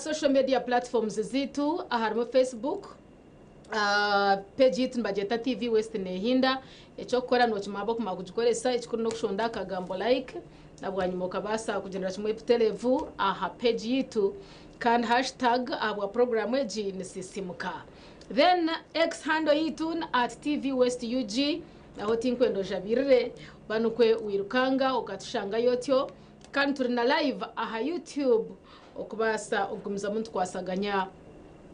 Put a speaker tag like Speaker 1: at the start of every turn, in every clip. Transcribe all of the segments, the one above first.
Speaker 1: social media platforms zaitu aharimu Facebook, page yaitu nibagyeta TV West Nehinda. Eky'okukora nookimanya ahabw'okumara kugikoresa, ekikuru n'okushonda akagambo like na bwanyima okabaasa kugyendera kimwe butereevu aha page yaitu. Kandi hashtag ahabwa puroguraamu egi ni Sisiimuka. Then X handle yaitu ni at TV West UG, naho tinkwenda ojabirire, ba nikwe wirukanga okatushangayo otyo. Kandi turi na live aha YouTube okubaasa okugumizamu nitukwasaganya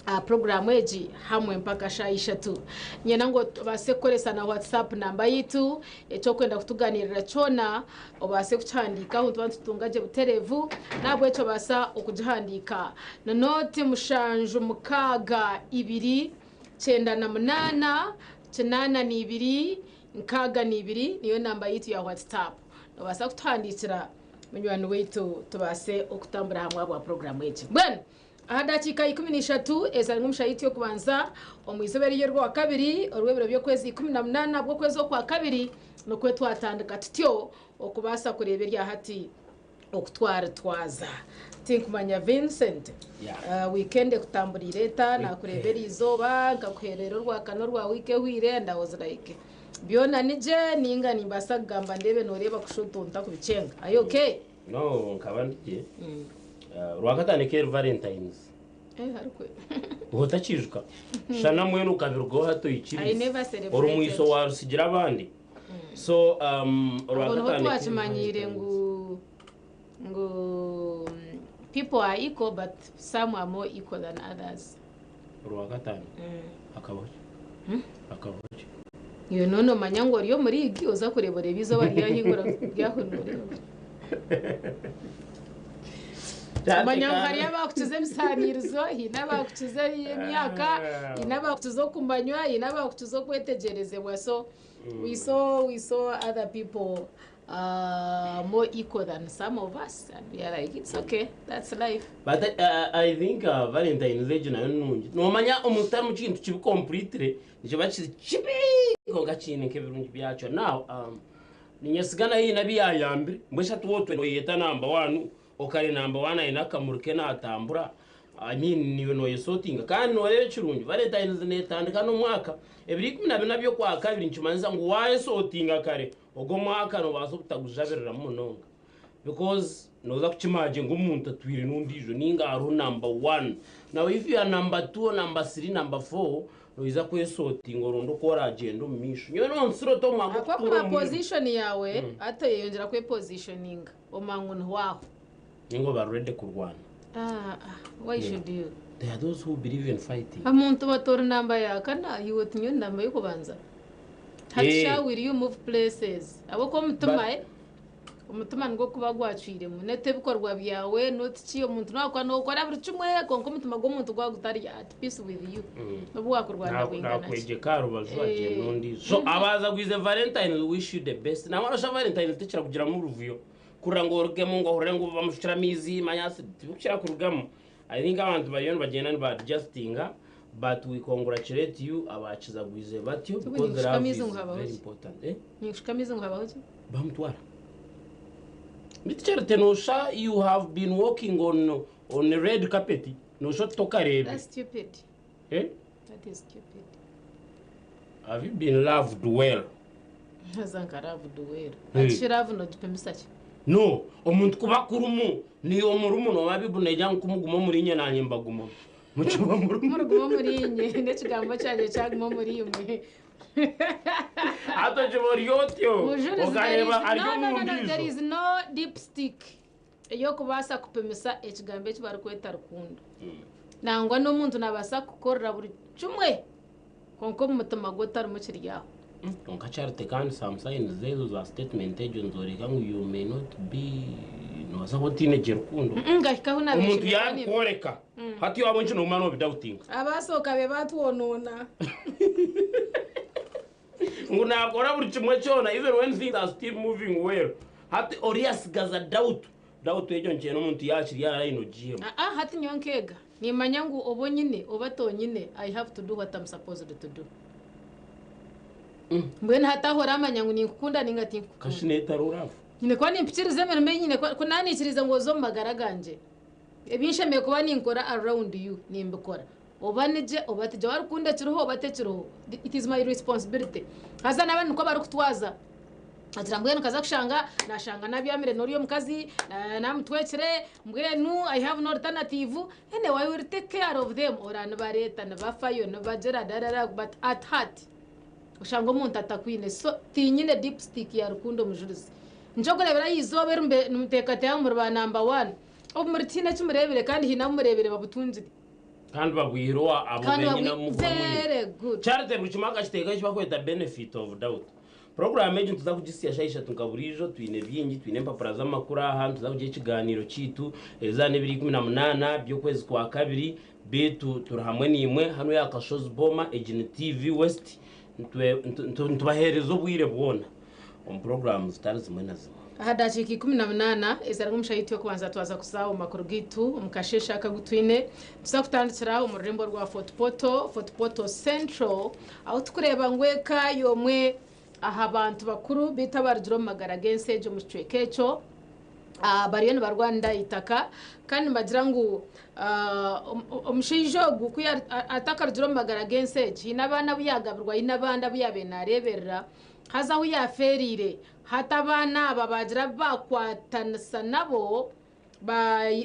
Speaker 1: aha puroguraamu egi hamwe mpaka shaaha ishatu. Niinyenda ngu obaase kukoresa na WhatsApp namba yaitu, eki orikwenda kutuganiirira kyona obaase kukihandiikaho nituba nitutunga gye butereevu, n'ahabw'ekyo obaasa okugihandiika. Ni nooti mushanju mukaaga ibiri 98 82 62 niyo namba yaitu ya WhatsApp. Noobaasa kutuhandiikira munywani waitu tubaase okutambura hamwe ahabwa puroguraamu egi. Mbwenu aha dakiika 13 ezarimu omu shaaha yaitu y'okubanza omu izooba eri ery'orwakabiri orw'ebiro by'okwezi 18 bw'okwezi okwakabiri nikwo twatandika tutyo okubaasa kureeba erya hati oku twaritwaza. Tinkumanya Vincent, weekend ekutamburiire eta? Nakureeba eriizooba nkakuheerera orwakana orwa wiiki ehweire and I was like byona nigye ninga nimbaasa kugamba ndeebe nooreeba kusha otuntu akubikyenga. Are you okay?
Speaker 2: No, nkaba ndi gye. Orwakataano ekaba eri Valentine's.
Speaker 1: Eh, harikwe.
Speaker 2: Otakiijuka? Shana mbwenu okabirugaho hati
Speaker 1: I
Speaker 2: oikiriize.
Speaker 1: never celebrated.
Speaker 2: Orumwitso waarutsigira abandi. So
Speaker 1: Obwo niho
Speaker 2: Orwakataano ekaba eri
Speaker 1: twakimanyiire
Speaker 2: Valentine's.
Speaker 1: ngu ngu people are equal but some are more equal than others.
Speaker 2: Orwakataano hakabaho ki? Hakabaho ki?
Speaker 1: Iwe noona nomanya ngu ori omu league oza kureeba oreeba eizooba ryahingura ryaho noreeba. Omanya ngu hariyo abakukiza ebisaaniirizo, haine abakukiza emyaka, haine abakukiza okumanywa, haine abakukiza okwetegyerezebwa so we saw, we saw other people more equal than some of us and we are like it's okay that's life.
Speaker 2: But I think Valentine's egyo nayo nungi. Nomanya omuntu tari mukintu kibi completely, nikiba kiri kibi kwonka kiine nk'ebirungi byakyo. Now ninyesiga nayo haine abu yayambire. Mbwenu shi hati waaba noyeyeta number one, okare number one aine akamuri ke natambura, I mean naiwe noyesotinga. Kandi noreeba ekirungi Valentine's netandika n'omwaka, ebiro 14 by'okwakabiri nikimanyisa ngu wayesotinga kare, Ogwo omwaka noobaasa obutagujabiriramu munonga because nooza kukimanya ngu omuntu atwire n'ondiijo ninga hariho number one. Now if you are number two or number three, number four, noija kwesotinga oronde oku oragyende omu maisho. Nyowe nonsire oti omwaka
Speaker 1: Ahabw'okuba
Speaker 2: gw'okutuura omu mwirima.
Speaker 1: position yaawe hati oyeyongyera kwepositioninga omanya ngu niho aho.
Speaker 2: Ninga oba ready kurwana.
Speaker 1: Ah, ah, why should you?
Speaker 2: There are those who believe in fighting.
Speaker 1: Omuntu bati ori namba ya kana, iwe oti nyowe ndi namba y'okubanza. Hati
Speaker 2: Eh.
Speaker 1: sha will you move places? Ahabw'okuba omutima
Speaker 2: But-
Speaker 1: eh, omutima nigwo gukuba gwacwiremu. Not ebikorwa byawe, not ki, omuntu nakuba nokora buri kimwe kwonka omutima gw'omuntu gwaba gutari at peace with you. N'obu wakurwana bwingana ki.
Speaker 2: Nakwegyeka aha rubaju agyenda
Speaker 1: Eh.
Speaker 2: ondiijo. So abaazagwize Valentines we wish you the best. Nangwa nosha Valentines tekira kugiramu oruvuyo. Kurira ngu orugemu ngu ohurire ngu bamushukire amaizi manya tibikukira kurugamu. I think abantu bariyo nibagyenda niba adjustinga but we congratulate you abakizagwize batyo
Speaker 1: Tubwo
Speaker 2: because
Speaker 1: ninkushuka
Speaker 2: love
Speaker 1: amaizi
Speaker 2: is
Speaker 1: ngu habaho
Speaker 2: very
Speaker 1: ki?
Speaker 2: important. Eh?
Speaker 1: Ninkushuka amaizi ngu habaho ki?
Speaker 2: Bamutwara. Beitu Charity nosha you have been walking on on red carpet nosha oti tokareebe.
Speaker 1: That's stupid.
Speaker 2: Eh?
Speaker 1: That is stupid.
Speaker 2: Have you been loved well?
Speaker 1: Haza nka loved well.
Speaker 2: Hey.
Speaker 1: Hati shi love nogipimisa ki?
Speaker 2: No, omuntu kuba akurumu, niiwe omurumu nooba Bible neegira ngu ku muguma omuriinye naanye mbagumamu. Mukiba murumu.
Speaker 1: Muriguma omuriinye, n'ekigambo kyangye kyaguma omuriimwe.
Speaker 2: Hati okiba ori otyo,
Speaker 1: Mujurizi, there is,
Speaker 2: okareeba ari
Speaker 1: no, no,
Speaker 2: omu
Speaker 1: no, no, there
Speaker 2: ndiijo.
Speaker 1: is no dipstick ey'okubaasa kupimisa ekigambo eki barikweta rukundo. Nangwa n'omuntu naabaasa kukukorera buri kimwe kwonka omu mutima gwe otarimu kiri aho.
Speaker 2: Kwonka Charity kandi some signs ezo za statement egyo nizooreka ngu you may not be noobaasa kuba otaine gye rukundo.
Speaker 1: Nkahika ahu
Speaker 2: Omuntu
Speaker 1: naabeeshemeza nibyo.
Speaker 2: yaabikworeka hati waaba onkye nooguma noobidoubtinga.
Speaker 1: Abaasooka be baatwonoona.
Speaker 2: Ngu naakora buri kimwe kyona even when things are still moving well hati oriya asigaza doubt. Doubt egyo nikyenda omuntu yaakiri aha line ogiihemu.
Speaker 1: Aa hati nyowe nkeega nimanya ngu oba onyine oba tonyine I have to do what am supposed to do. Mbwenu hati aho oramanya ngu ninkukunda ninga tinkukunda.
Speaker 2: Kashi neetari oraafa.
Speaker 1: Nyine kuba nimpikiriza emirimo ei nyine ku nanikiriize ngu oze omu magara gangye. Ebi nshemereire kuba ninkora around you nimbikora. Oba nigye oba tigye, warikukunda ekiriho oba tekiriho, it is my responsibility. Haza n'abandi nikwo barikutwaza. Agira mbwenu nkaza kushanga nashanga nabyamire n'ori omukazi, namutwekire, mbwenu I have no alternative. Anyway, I will take care of them. Ora nibareeta, nibafayo, nibagira darara but at heart oshanga omuntu atakwine. So tinyine dipstick ya rukundo Mujurizi. Nikyo orikureebera aha izooba eri nimuteekateeka ngu muri ba number one. Obu muri tihaine eki mureebire kandi haine abu mureebire babutungire.
Speaker 2: Kandi babwihire owa abo
Speaker 1: Kandi
Speaker 2: benyine
Speaker 1: babwi
Speaker 2: abu mukuba mwine.
Speaker 1: Very good.
Speaker 2: Charity buri kimwe akakiteekaho eki barikweta benefit of doubt. Puroguraamu egi nituza kugisya shaaha ishatu nka buriijo, twine bingi, twine empapura z'amakuru aha, nituza kugira ekigaaniiro kyaitu erizooba n'ebiro 18 by'okwezi kwa kabiri, beitu turi hamwe naimwe hanu aha Kashozi Boma, egi ni TV West, nitubaheereza obwire bwona omu puroguraamu zitari zimwe na zimwe.
Speaker 1: Aha dakiika 18 ezari omu shaaha yaitu y'okubanza twaza kuza omu makuru gaitu omu kasheeshe aka agu twine. Nituza kutandikira omu rurembo rwa Fort Portal, Fort Portal Central, ahu turikureeba ngu eka y'omwe aha bantu bakuru beitu abarugire omu magara g'ensi egyo omu kicweka ekyo bariyo nibarwanira eitaka kandi nibagira ngu omushaija ogu ku atakarugire omu magara g'ensi egi haine abaana abu yaagabirwa haine abandi abu yaabaire naareeberera haza ahu yaafeereire hati abaana aba baagira abu baakwatanisa nabo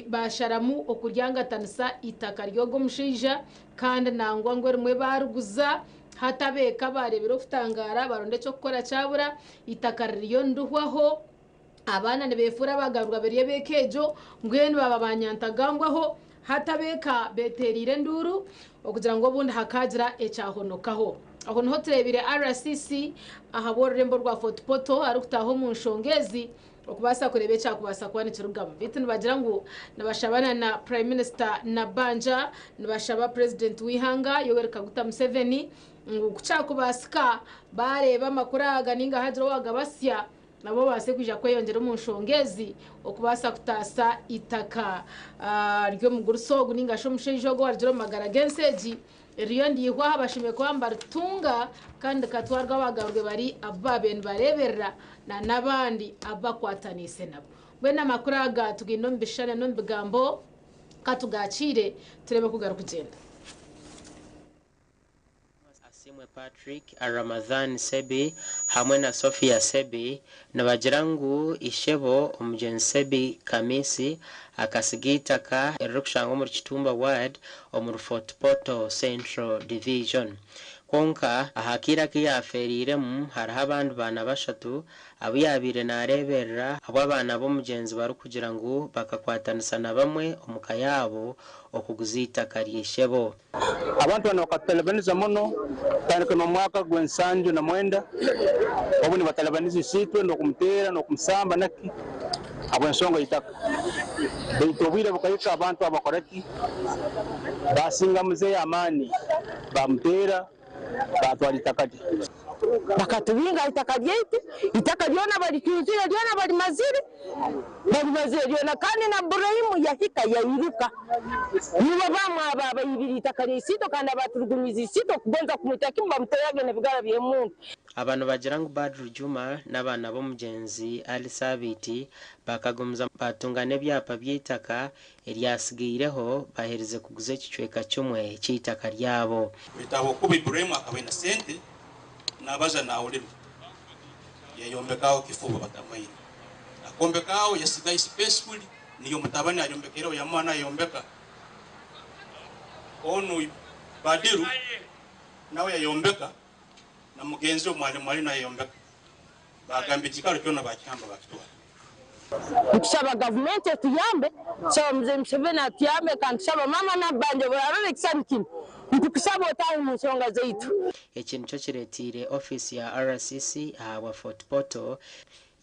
Speaker 1: baasharamu okuryangatanisa eitaka ry'ogwo omushaija kandi nangwa ngu erimwe baariguza hati abeeka baareebire okutangaara baronda eky'okukora kyabura eitaka ririyo nirihwaho abaana nibeefuura abagaburwa bari ab'eka egyo mbwenu baaba banyantagambwaho hati abeeka beetereire enduuru okugira ngu obundi hakaagira ekyahonokaho. Aho niho tureebire RCC ahabw'orurembo rwa Fort Portal arikutaaha omu nshonga ezi okubaasa kureeba ekyakubaasa kuba nikirugamu. Beitu nibagira ngu nibashabana na Prime Minister Nabbanja, nibashaba Purezidenti w'eihanga Yoweri Kaguta Museveni ngu kukyakubaasika baareeba amakuru aga ninga hagira owagabasya nabo babaase kwija kweyongyera omu nshonga ezi okubaasa kutaasa eitaka ry'omugurusi ogu ninga shi omushaija ogu owarugire omu magara g'ensi egi ririyo niriihwaho bashemereire kuba nibaritunga kandi rikatwarwa abagaburwe bari abu baabaire nibareeberera na n'abandi abu bakwataniise nabo. Mbwenu amakuru aga tugaine omu bishushani n'omu bigambo ka tugakiire tureebe oku garikugyenda.
Speaker 3: Asiimwe Patrick, Ramadhan Sebi hamwe na Sophia Sebi nibagira ngu ishebo omugyenzi Sebi Kamisi akasiga eitaka eririkushangwa omuri Kitumba Ward omuri Fort Portal Central Division. Kwonka aha kaire aku yaafeereiremu hariho abandi baana bashatu abu yaabaire naareeberera abu abaana b'omugyenzi barikugira ngu bakakwatanisa na bamwe omu ka yaabo okuguza eitaka rya ishebo.
Speaker 4: Abantu banu bakatutalibaniza muno kutandika n'omwaka gw'ensanju na mwenda obu nibatalibaniza isiitwe n'okumuteera n'okumusamba naki habw'ensonga y'itaka. Baitu obwire bukahika abantu abo bakora ki? Baasinga muzeeyi amaani baamuteera baatwara itaka rye.
Speaker 5: Bakatubinga aha itaka ryaitu, itaka ryona baricunzire ryona barimazire, barimazire ryona kandi na Burahimu yahika yairuka. Nibo bamwe abo abaibire itaka rya isiitwe kandi abaturugumize isiitwe kugonza kumwita kimu bamuterage n'ebigara by'emundu.
Speaker 3: Aba nibagira ngu Badru Juma n'abaana b'omugyenzi Ali Sabiiti bakagumizamu baatunga n'ebyapa by'eitaka eryatsigaireho baherize kuguza ekicweka kimwe ky'eitaka ryabo.
Speaker 6: Baitu habwokuba Iburahimu akaba aine sente, nabaza nahurirwa, yayombekaho kifuba batamaine. Akombekaho yasigayo space kuli, niyo mutabani ayombekereho yamuha nayombeka. Onu Badiru nawe yayombeka, na mugenzi we mwalimu ali nayombeka. Bagamba ekikaro kyona bakihamba bakitwara.
Speaker 5: Nitushaba gavumenti etuyambe, tushaba Muzeeyi Museveni atuyambe kandi tushaba maama Nabbanja bw'arora ekishushani kinu, nitukushaba otaahe omu nshonga zaitu.
Speaker 3: Eki nikyo kireeteire ofiisi ya RCC ahabwa Fort Portal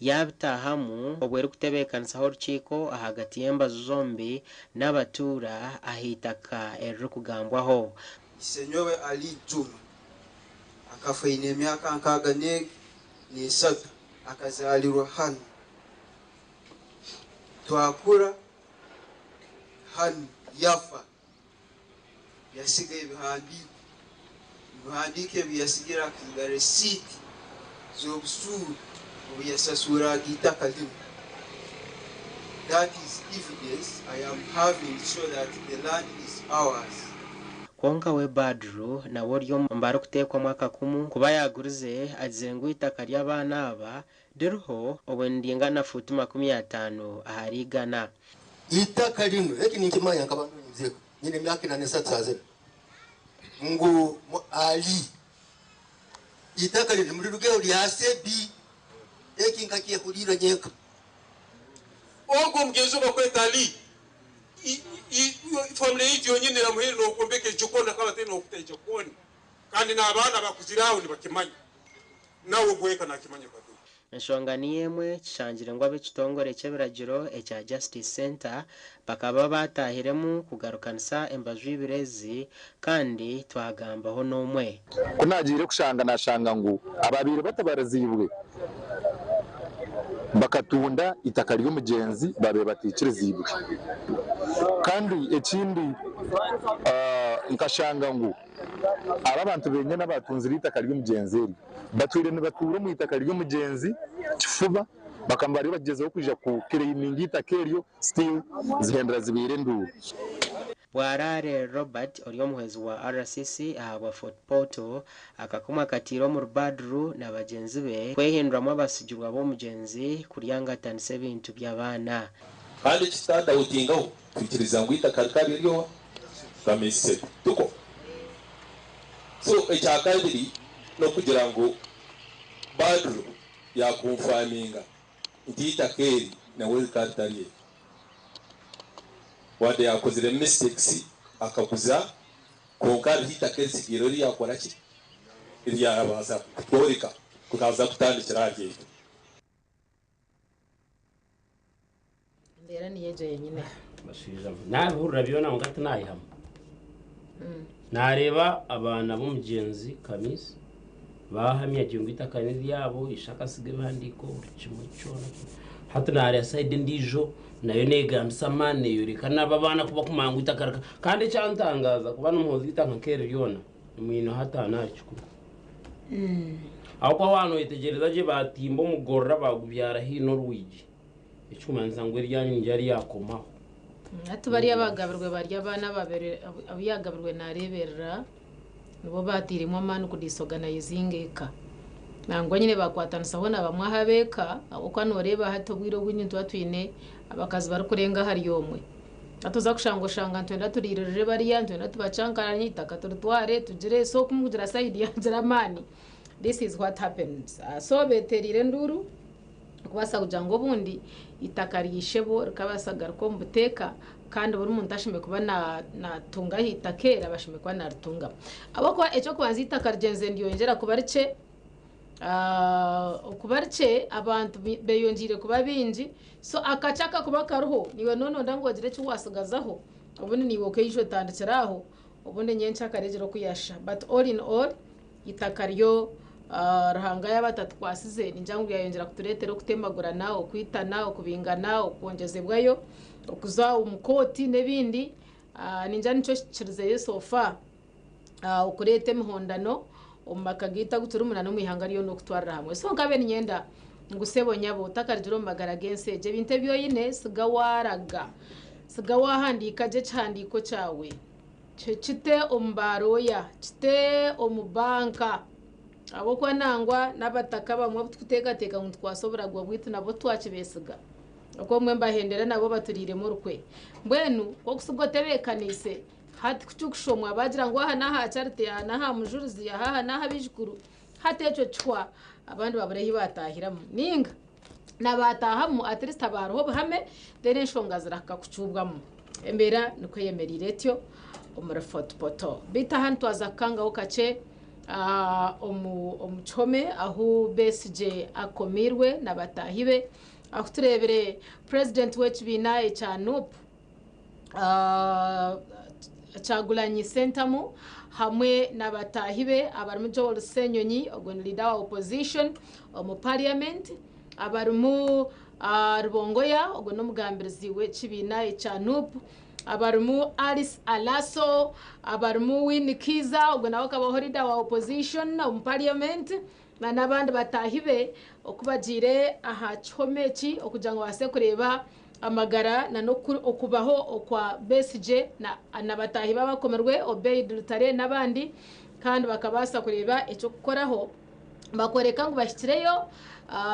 Speaker 3: yaabitaahamu obwo erikutebeekanisaho orukiiko ahagati y'embazu zombi n'abatuura ah'eitaka eririkugambwaho.
Speaker 7: Isenyowe Ali Juma akafa aine emyaka nkaaga n'esatu, akazaalirwa hanu, twakura hanu, yafa yasiga ebihandiiko. Ebihandiiko ebi yasigira akasiga resiiti z'obusuuru obu yasasuraga itaka linu. That is is evidence I am having to show that the land is ours.
Speaker 3: Kwonka we Badru nawe ori omu barikuteekwamu akakumu kuba yaagurize agizire ngu eitaka ry'abaana aba ririho obwo niringana fuuti 50 ahari igana.
Speaker 8: Eitaka rinu, eki ninkimanya nkaba ndi omuzeeyi, nyine emyaka ina n'esatu saaha zinu, ngu Ali eitaka rinu murirugeho rya Sebi, eki nkakyehuriire nyenka.
Speaker 9: Ogwo omugenzi obakweta Ali, family yaitu yonyini eramuhaire n'okwombeka ejikoni, akaba ataine n'okuta ejikoni, kandi n'abaana abakuzire aho nibakimanya, nawe ogweka nakimanya Badru.
Speaker 3: Enshonga niyo emwe kishangire ngu ab'ekitongore ky'ebiragiro ekya Justice Centre bakaba baatahiremu kugarukanisa embaju ibiri ezi kandi twagambaho n'omwe.
Speaker 10: Ku naagiire kushanga naashanga ngu ababaire batabariziibwe bakatunda itaka ry'omugyenzi babaire bataikiriziibwe. Kandi ekindi nkashanga ngu aba abantu benyine abatunzire itaka ry'omugyenzi eryo batwire nibatuura omu itaka ry'omugyenzi kifuba, bakaba bariyo bagyezaho kwija kukireiminga itaka eryo, still zihendera zibaire enduuru.
Speaker 3: Bwaraare Robert ori omuhwezi wa RCC ahabwa Fort Portal akakumwe akatiire omuri Badru na bagyenzi be kwehinduramu abasigirwa b'omugyenzi kuryangatanisa ebintu by'abaana.
Speaker 11: Kandi ekitadawutingaho twikiriza ngu itaka rikaba riri Kamisi tuko. So ekya kabiri n'okugira ngu Badru yakonfaminga nti itaka eri nawe rikaba ritari erye. Wadde yakozire mistakes akaguza, kwonka hariho itaka erisigaire eri yakora ki eryabaasa kutworeka kukaza kutandikira ahari eryo.
Speaker 1: Embeera niyo egyo yenyine.
Speaker 2: Bashaija mwe, naabihurira byona kwonka tinayihamu. Naareeba abaana b'omugyenzi Kamisi bahamya gye ngu eitaka niryabo, ishe akasiga ebihandiiko buri kimwe kyona. Hati naareeba sayidi endiijo nayo neegambisa amaani neeyoreka nabo abaana ku bakumanya ngu eitaka rika. Kandi ekyantangaaza kuba n'omuhoozi w'eitaka nk'eri ryona nimwineho ataano ahari kikumi. Ahabw'okuba waaba nooyetegyereza gye baatimba omugorora baagubyara haihi n'orwigi, ekirikumanyisa ngu eryanyu niryo ryakomaho.
Speaker 1: Hati bariya abagabirwe bari abaana ababaire abu yaagabirwe naareeberera nibo baatairemu amaani kudisorganizinga eka. Nangwa nyine baakwatanisaho na bamwe aha ab'eka ahabw'okuba nooreeba hati obwire obwingi nituba twine abakazi barikurenga ahari omwe. Hati oza kushanga oshanga nitwenda turiiririre bariya, nitwenda tubacankaranye, eitaka turitware tugire so okumugira sayidi yaagira amaani. This is what happens. So beetereire enduuru kubaasa kugira ngu obundi eitaka rya ishebo rikabaasa kugaruka omu buteeka kandi buri muntu ashemereire kuba naatunga aha itaka eri aba ashemereire kuba naaritunga. Ahabw'okuba eky'okubanza eitaka rigyenzire niryongyera kuba rikye, okuba rikye abantu beeyongyeire kuba baingi, so akakye akakuba kariho naiwe noononda ngu ogire eki waatsigazaho, obundi naiwe okaija otandikire aho, obundi nyencakare egire oku yaashusha. But all in all, eitaka ryo Ruhanga yaaba atatukwasize ningira ngu ryayongyera kutureetera okutemagurana, okwitana, okubingana, okwongyezebwayo, okuza omu kooti n'ebindi. Ningira nikyo kikirizeyo so far okureeta emihondano omu maka gaitu agu turimu nana omu ihanga ryona okutwarira hamwe. So nkabe niinyenda ngu sebo nyabo otakarugire omu magara g'ensi egi, ebintu ebi oine siga waaraga, siga waahandiika gye ekihandiiko kyawe, kite omu baarooya, kite omu banka. Ahabw'okuba nangwa n'abataka abamwe abu turikuteekateeka ngu nitukwasa oburagwa bwaitu nabo twakibeesiga. Okwo obumwe nibahendera nabo baturiiremu orukwe. Mbwenu ku orikusiga otebeekaniise, hati ku kirikushomwa baagira ngu aha n'aha Charity, aha n'aha Mujurizi, aha aha n'aha baijukuru, hati ekyo kihwa abandi babura ahu baatahiramu. Nainga na baataahamu at least haba hariho obuhame then enshonga zirahika kucuubwamu. Embeera nikwo eyemereire etyo omuri Fort Portal. Beitu aha nitwaza kukangaho kakye omu omu kihome ahu Besigye akomiirwe na bataahi be, ahu tureebire purezidenti w'ekibiina ekya NUP, Kyagulanyi Ssentamu hamwe na bataahi be abarimu Joel Ssenyonyi, ogwo ni leader wa opposition omu parliament, abarimu Rubongoya, ogwo n'omugambirizi w'ekibiina ekya NUP, abarimu Alice Alaso, abarimu Winnie Kiiza, ogwo nawe akabaho leader wa opposition omu parliament, na n'abandi bataahi be oku bagiire aha kihome eki okugira ngu babaase kureeba. amagara na n'okubaho okwa Besigye na bataahi be abakomirwe Obeid Lutale n'abandi kandi bakabaasa kureeba eky'okukoraho. Bakoreka ngu bahikireyo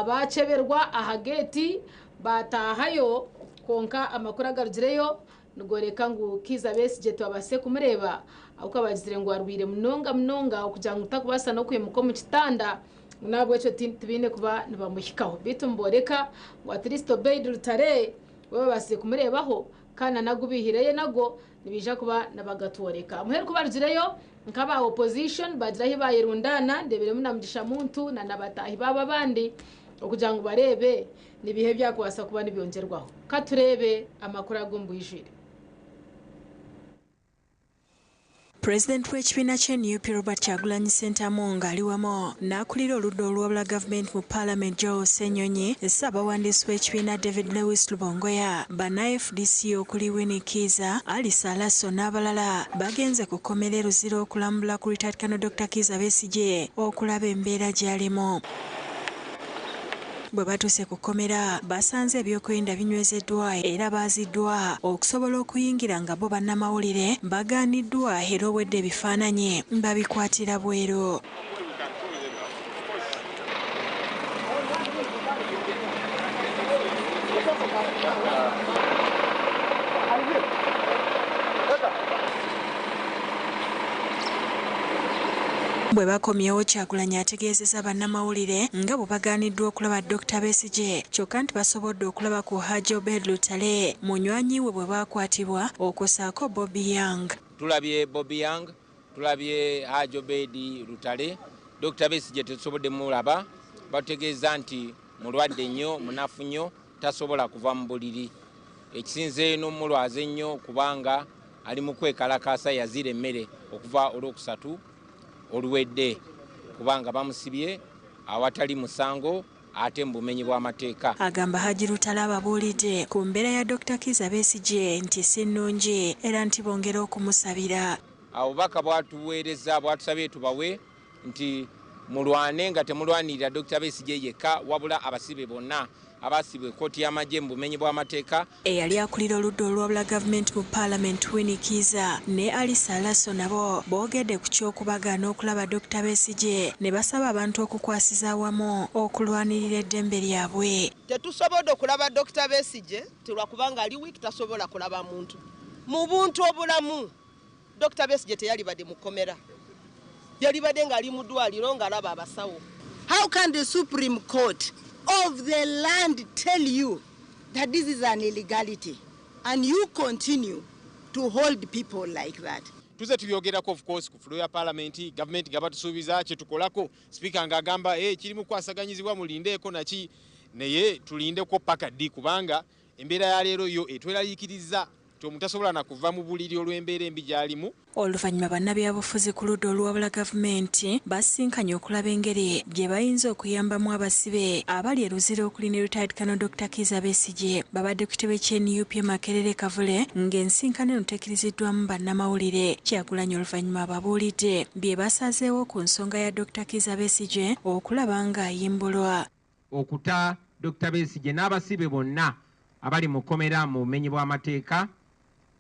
Speaker 1: baakyeberwa aha geeti baataahayo kwonka amakuru agarugireyo nigoreka ngu Kiiza Besigye tibabaasize kumureeba ahabw'okuba bagizire ngu arwaire munonga munonga okugira ngu takubaasa n'okwimuka omu kitanda ngu n'ahabw'ekyo tibaine kuba nibamuhikaho beitu niboreka ngu at least Obeid Lutale we babaasize kumureebaho kandi na n'agu baihireyo nago nibaija kuba nibagatworeka. Muheru ku barugireyo nk'aba opposition bagira ahi bayerundaana ndeebiremu na Mugisha Muntu na bataahi baabo abandi okugira ngu bareebe nibiiha ebyakubaasa kuba nibyongyerwaho. Ka tureebe amakuru ago omu bwijwire.
Speaker 12: Pulezidenti w'ekibiina kya nup Robert Kyagulanyi Ssentamu ng'ali wamu n'akulira oludda oluwabula gavumenti mu palamenti Joel Ssenyonyi, ssaabawandiisi w'ekibiina David Lewis Lubongoya, banna fdc okuli Winnie Kiiza, Alice Alaso n'abalala bagenze ku kkomera e Luzira okulambula ku Retired Colonel Dokita Kiiza Besigye okulaba embeera gy'alimu. Bwe batuuse ku kkomera, basanze ebyokwerinda binywezeddwa era baaziddwa okusobola okuyingira nga bo bannamawulire bagaaniddwa era obwedda ebifaananyi babikwatira bweru. Bwe bakomyewo Kyagulanyi ategeezezza bannamawulire nga bwe bagaaniddwa okulaba Dokita Besigye kyokka nti basobodde okulaba ku Hajji Obeid Lutale munywanyi we bwe baakwatibwa okwo ssaako Bobi Young.
Speaker 13: Tulabye Bobi Young, tulabye Hajji Obeid Lutale, Dokita Besigye tetusobodde mulaba, batutegeezza nti mulwadde nnyo, munafu nnyo tasobola kuva mu buliri ekisinze n'omulwaza ennyo kubanga ali mu kwekalakaasa yazira emmere okuva olwokusatu oluwedde kubanga bamusibye awatali musango ate mu bumenyi bw'amateeka.
Speaker 12: Agamba Hajji Lutale ababuulidde ku mbeera ya Dokita Kiiza Besigye nti si nnungi era nti bongere okumusabira.
Speaker 13: Obubaka bwatuweerezza bwatusabye tubawe nti mulwane nga temulwanirira Dokita Besigye yekka wabula abasibe bonna abaasibwa ekkooti y'amagye mu bumenyi bw'amateeka.
Speaker 12: Eyali akulira oludda oluwabula gavumenti mu palamenti Winnie Kiiza ne Alice Alaso nabo boogedde ku ky'okubagaana okulaba Dokita Besigye ne basaba abantu okukwasiza awamu okulwanirira eddembe lyabwe.
Speaker 14: Tetusobodde okulaba Dokita Besigye nti lwakubanga ali weak tasobola kulaba muntu. Mu buntu obulamu Dokita Besigye teyalibade mu kkomera, yalibade ng'ali mu ddwaliro ng'alaba abasawo.
Speaker 15: How can the Supreme Court of the land tell you that this is an illegality and you continue to hold people like that?
Speaker 16: Tuze tubyogerako of course ku floor ya parliament, government nga batusuubiza kyetukolako, speaker nga agamba hey, kiri mu kwasaganyizibwa mulindeeko naki, naye tulindeko paka ddi kubanga embeera ya leero yo etweraliikiriza nti omuntu tasobola na kuva mu buliri olw'embeera embi gy'alimu.
Speaker 12: Oluvannyuma bannabyabufuzi ku ludda oluwabula gavumenti basisinkanye okulaba engeri gye bayinza okuyambamu abasibe abali e Luzira okuli ne Retired Colonel Dokita Kiiza Besigye. Babadde ku kitebe kye nup e Makerere Kavule ng'ensisinkano eno tekiriziddwamu bannamawulire. Kyagulanyi oluvannyuma ababuulidde bye basazeewo ku nsonga ya Dokita Kiiza Besigye okulaba ng'ayimbulwa.
Speaker 13: Okuta Dokita Besigye n'abasibe bonna abali mu kkomera mu bumenyi bw'amateeka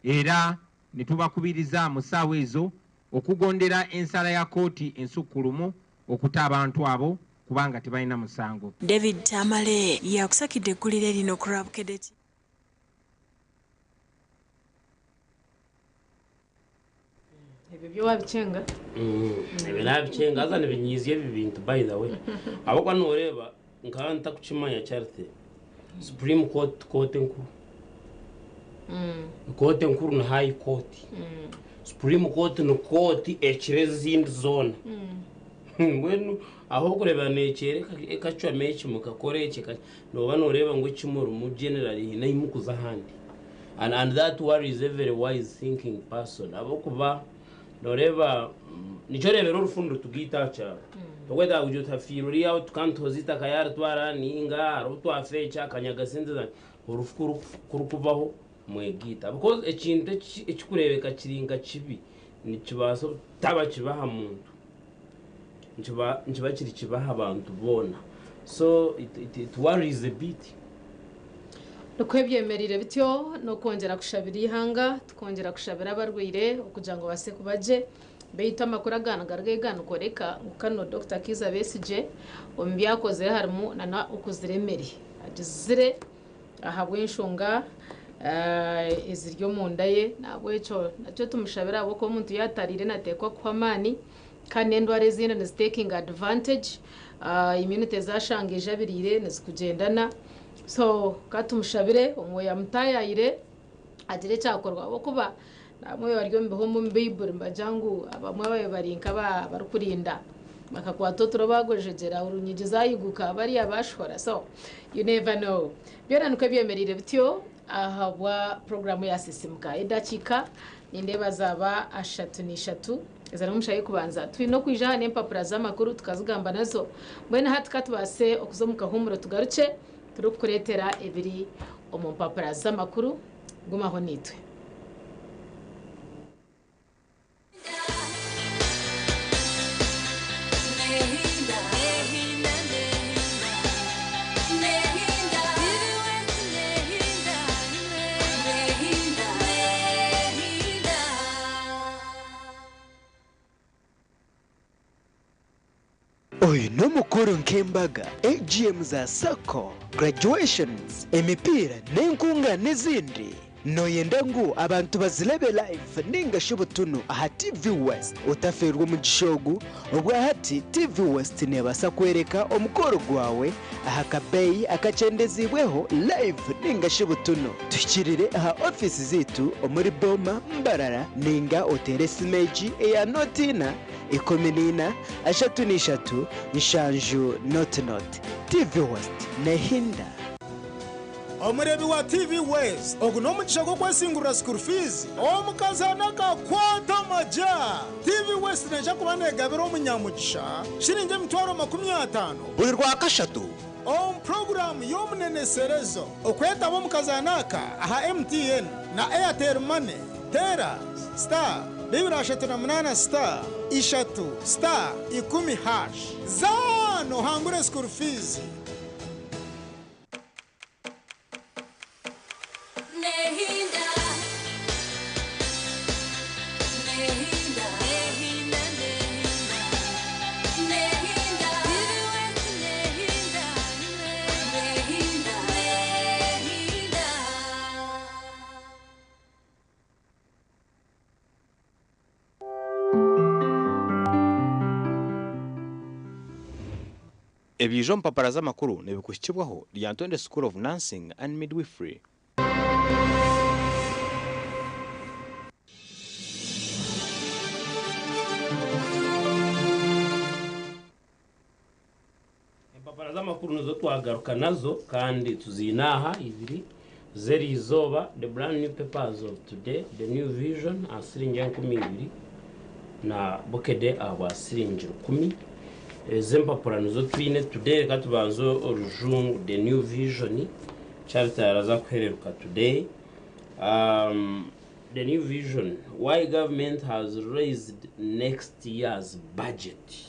Speaker 13: era ne tubakubiriza mu ssaawa ezo okugondera ensala ya kkooti ensukkulumu okuta abantu abo kubanga tebalina musango.
Speaker 12: David Tamale yakusakidde eggulire lino ku lwa Bukedde TV.
Speaker 1: Ebyo byo wabikyenga?
Speaker 2: Ebyo nabikyenga haza nibinyiizya ebi bintu by the way. Ahabw'okuba nooreeba nkaba ntakukimanya Charity, Supreme Court ti kooti enkuru. Kooti enkuru ni High Court. Supreme Court ni kooti ekira ezindi zoona. Mbwenu ahu orikureebera neekyera ekacwamu eki mukakora eki, nooba nooreeba ngu eki murimu generally haine ahu murikuza ahandi. And, and that worries every wise thinking person ahabw'okuba nooreeba nikyo oreebera orufu nirutugaita aha kyaro. Tokwetaaga kugira oti hafiire oriya aho tukantuhoza eitaka yaaritwara nainga hariho twafa eki akanyaga sente zangye. Orufu kurukubaho mwegaita because ekintu ekirikureebeka kiri nka kibi nikibaasa obutaba kibi aha muntu. Nikiba nikiba kiri kibi aha bantu boona. So it, it, it worries a bit.
Speaker 1: Nikwo ebyemereire bityo n'okwongyera kushabira eihanga, tukongyera kushabira abarwaire okugira ngu babaase kuba gye. Beitu amakuru aga nigaruga ahi nigooreka ngu kanu Dokita Kiiza Besigye omu bi akozire harimu nana okuzira emere. Agizire ahabw'enshonga eziri omunda ye nahabwekyo nakyo tumushabire ahabw'okuba omuntu yaaba atariire nateekwa kuhwa amaani kandi n'endwara ezindi nizitekinga advantage, immunity ezashanga ejabiriire nizikugyendana. So ka tumushabire Omwoyo amutaayayire agire eki akorwa ahabw'okuba nabamwe bari omu bihome omu Baiburi nibagira ngu abamwe babaire bari nk'abarikurinda bakakwata oturo baagwejegyera orunyigi zaayiguka bariya baashohora so you never know. Byona nikwo byemereire bityo ahabwa puroguraamu ya Sisimuka. Edakiika nindeeba zaaba ashatu n'ishatu ezari omu shaaha y'okubanza. Twine okwija aha n'empapura z'amakuru tukazigamba nazo. Mbwenu hati ka tubaase okuza omu kahuumuro tugarukye. Turikukureetera ebiri omu mpapura z'amakuru. Gumaho naitwe.
Speaker 17: Oyu n'omukoro nk'embaga, AGM za sacco, graduations, emipiira n'enkungaana ezindi. Noyenda ngu abantu bazirebe live ninga shi butunu aha TV West? Otafeerwa omugisha ogu, obwahati TV West nebaasa kworeka omukoro gwawe aha kabeeyi akakyendeziibweho live ninga shi butunu. Tuhikirire aha ofiisi zaitu omuri Boma, Mbarara ninga oteere esimu egi eya nooti ina, 14 33 7 00. TV West nehinda.
Speaker 18: Omureebi wa TV West, ogu n'omugisha gw'okwesingurira school fees omukazaana akakwata amagya! TV West neija kuba negabira omunyamugisha shiringi 500,000
Speaker 19: buri Rwakashatu.
Speaker 18: Omu puroguraamu y'omuneneserezo, okwetaba omu kazaano aka aha MTN na Airtel Money, teera star 238 star 3 star 10 hash. Zaana ohangure school fees!
Speaker 20: Ebiija omu mpapura z'amakuru nibikuhikibwaho Lyantonde School of Nursing and Midwifery.
Speaker 2: Empapura z'amakuru nizo twagaruka nazo kandi tuziine aha ibiri z'eriizooba, The Brand New Papers of Today, The New Vision aha siringi 2000 na Bukedde aha bwa siringi 1000. Ezi empapura nizo twine today, reka tubanze orujungu The New Vision, Charity araza kuhereruka today. The New Vision, Why government has raised next year's budget.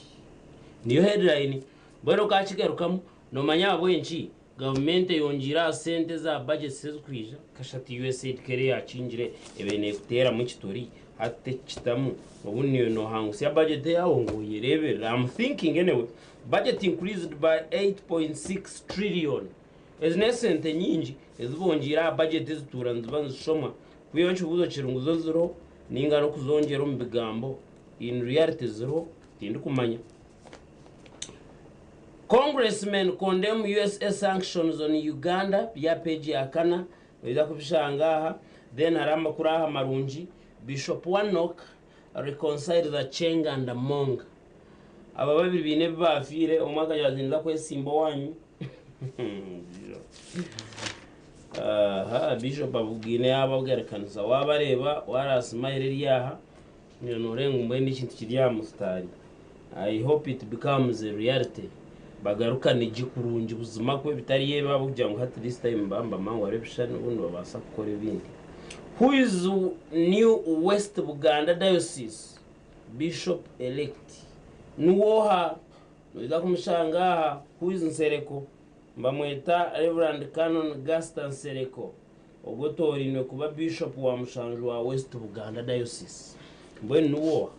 Speaker 2: Niyo headline, mbwenu okakigarukamu nomanya ahabw'enki gavumenti eyongyeire aha sente eza budgets ezirikwija, kashatu USAID ku eri eyakingire ebaire nekuteeramu ekitori hati tekikitamu obundi naiwe nohangusya budget eyaawe ngu oyereeberere. I'm thinking anyway, budget increased by 8.6 trillion. Ezi n'esente nyingi ezi bongyeire aha budget ezituura niziba nizishomwa kwihaho ekibuuzo kiri ngu zo ziriho ninga n'okuzongyera omu bigambo in reality ziriho tindikumanya. Congressmen condemn usa sanctions on Uganda bya page ya kana noija kubishanga aha. Then hariho amakuru aha marungi Bishop Wanok reconciles Aceng and Among. Aba babiri baine ebi baafiire omwe akagira ati ninza kwesimba owanyu. Aha Bishop abugaine yaabagarikaniza waabareeba waarasimayira eri aha Nyowe noreeba ngu mbwenu ekintu kiri aha musitaari. I hope it becomes a reality bagarukane gye kurungi buzima kwe bitari ebi ahabw'okugira ngu hati this time nibaba nibamanya ngu hariho ebishushani obundi nibabaasa kukora ebindi. Who is new West Buganda Diocese Bishop elect? Niwe oha? Noija kumushanga aha Who is Nsereko? Nibamweta Rev Canon Gaster Nsereko ogwo otoorainwe kuba Bishop wa mushanju wa West Buganda Diocese. Mbwenu niwe oha?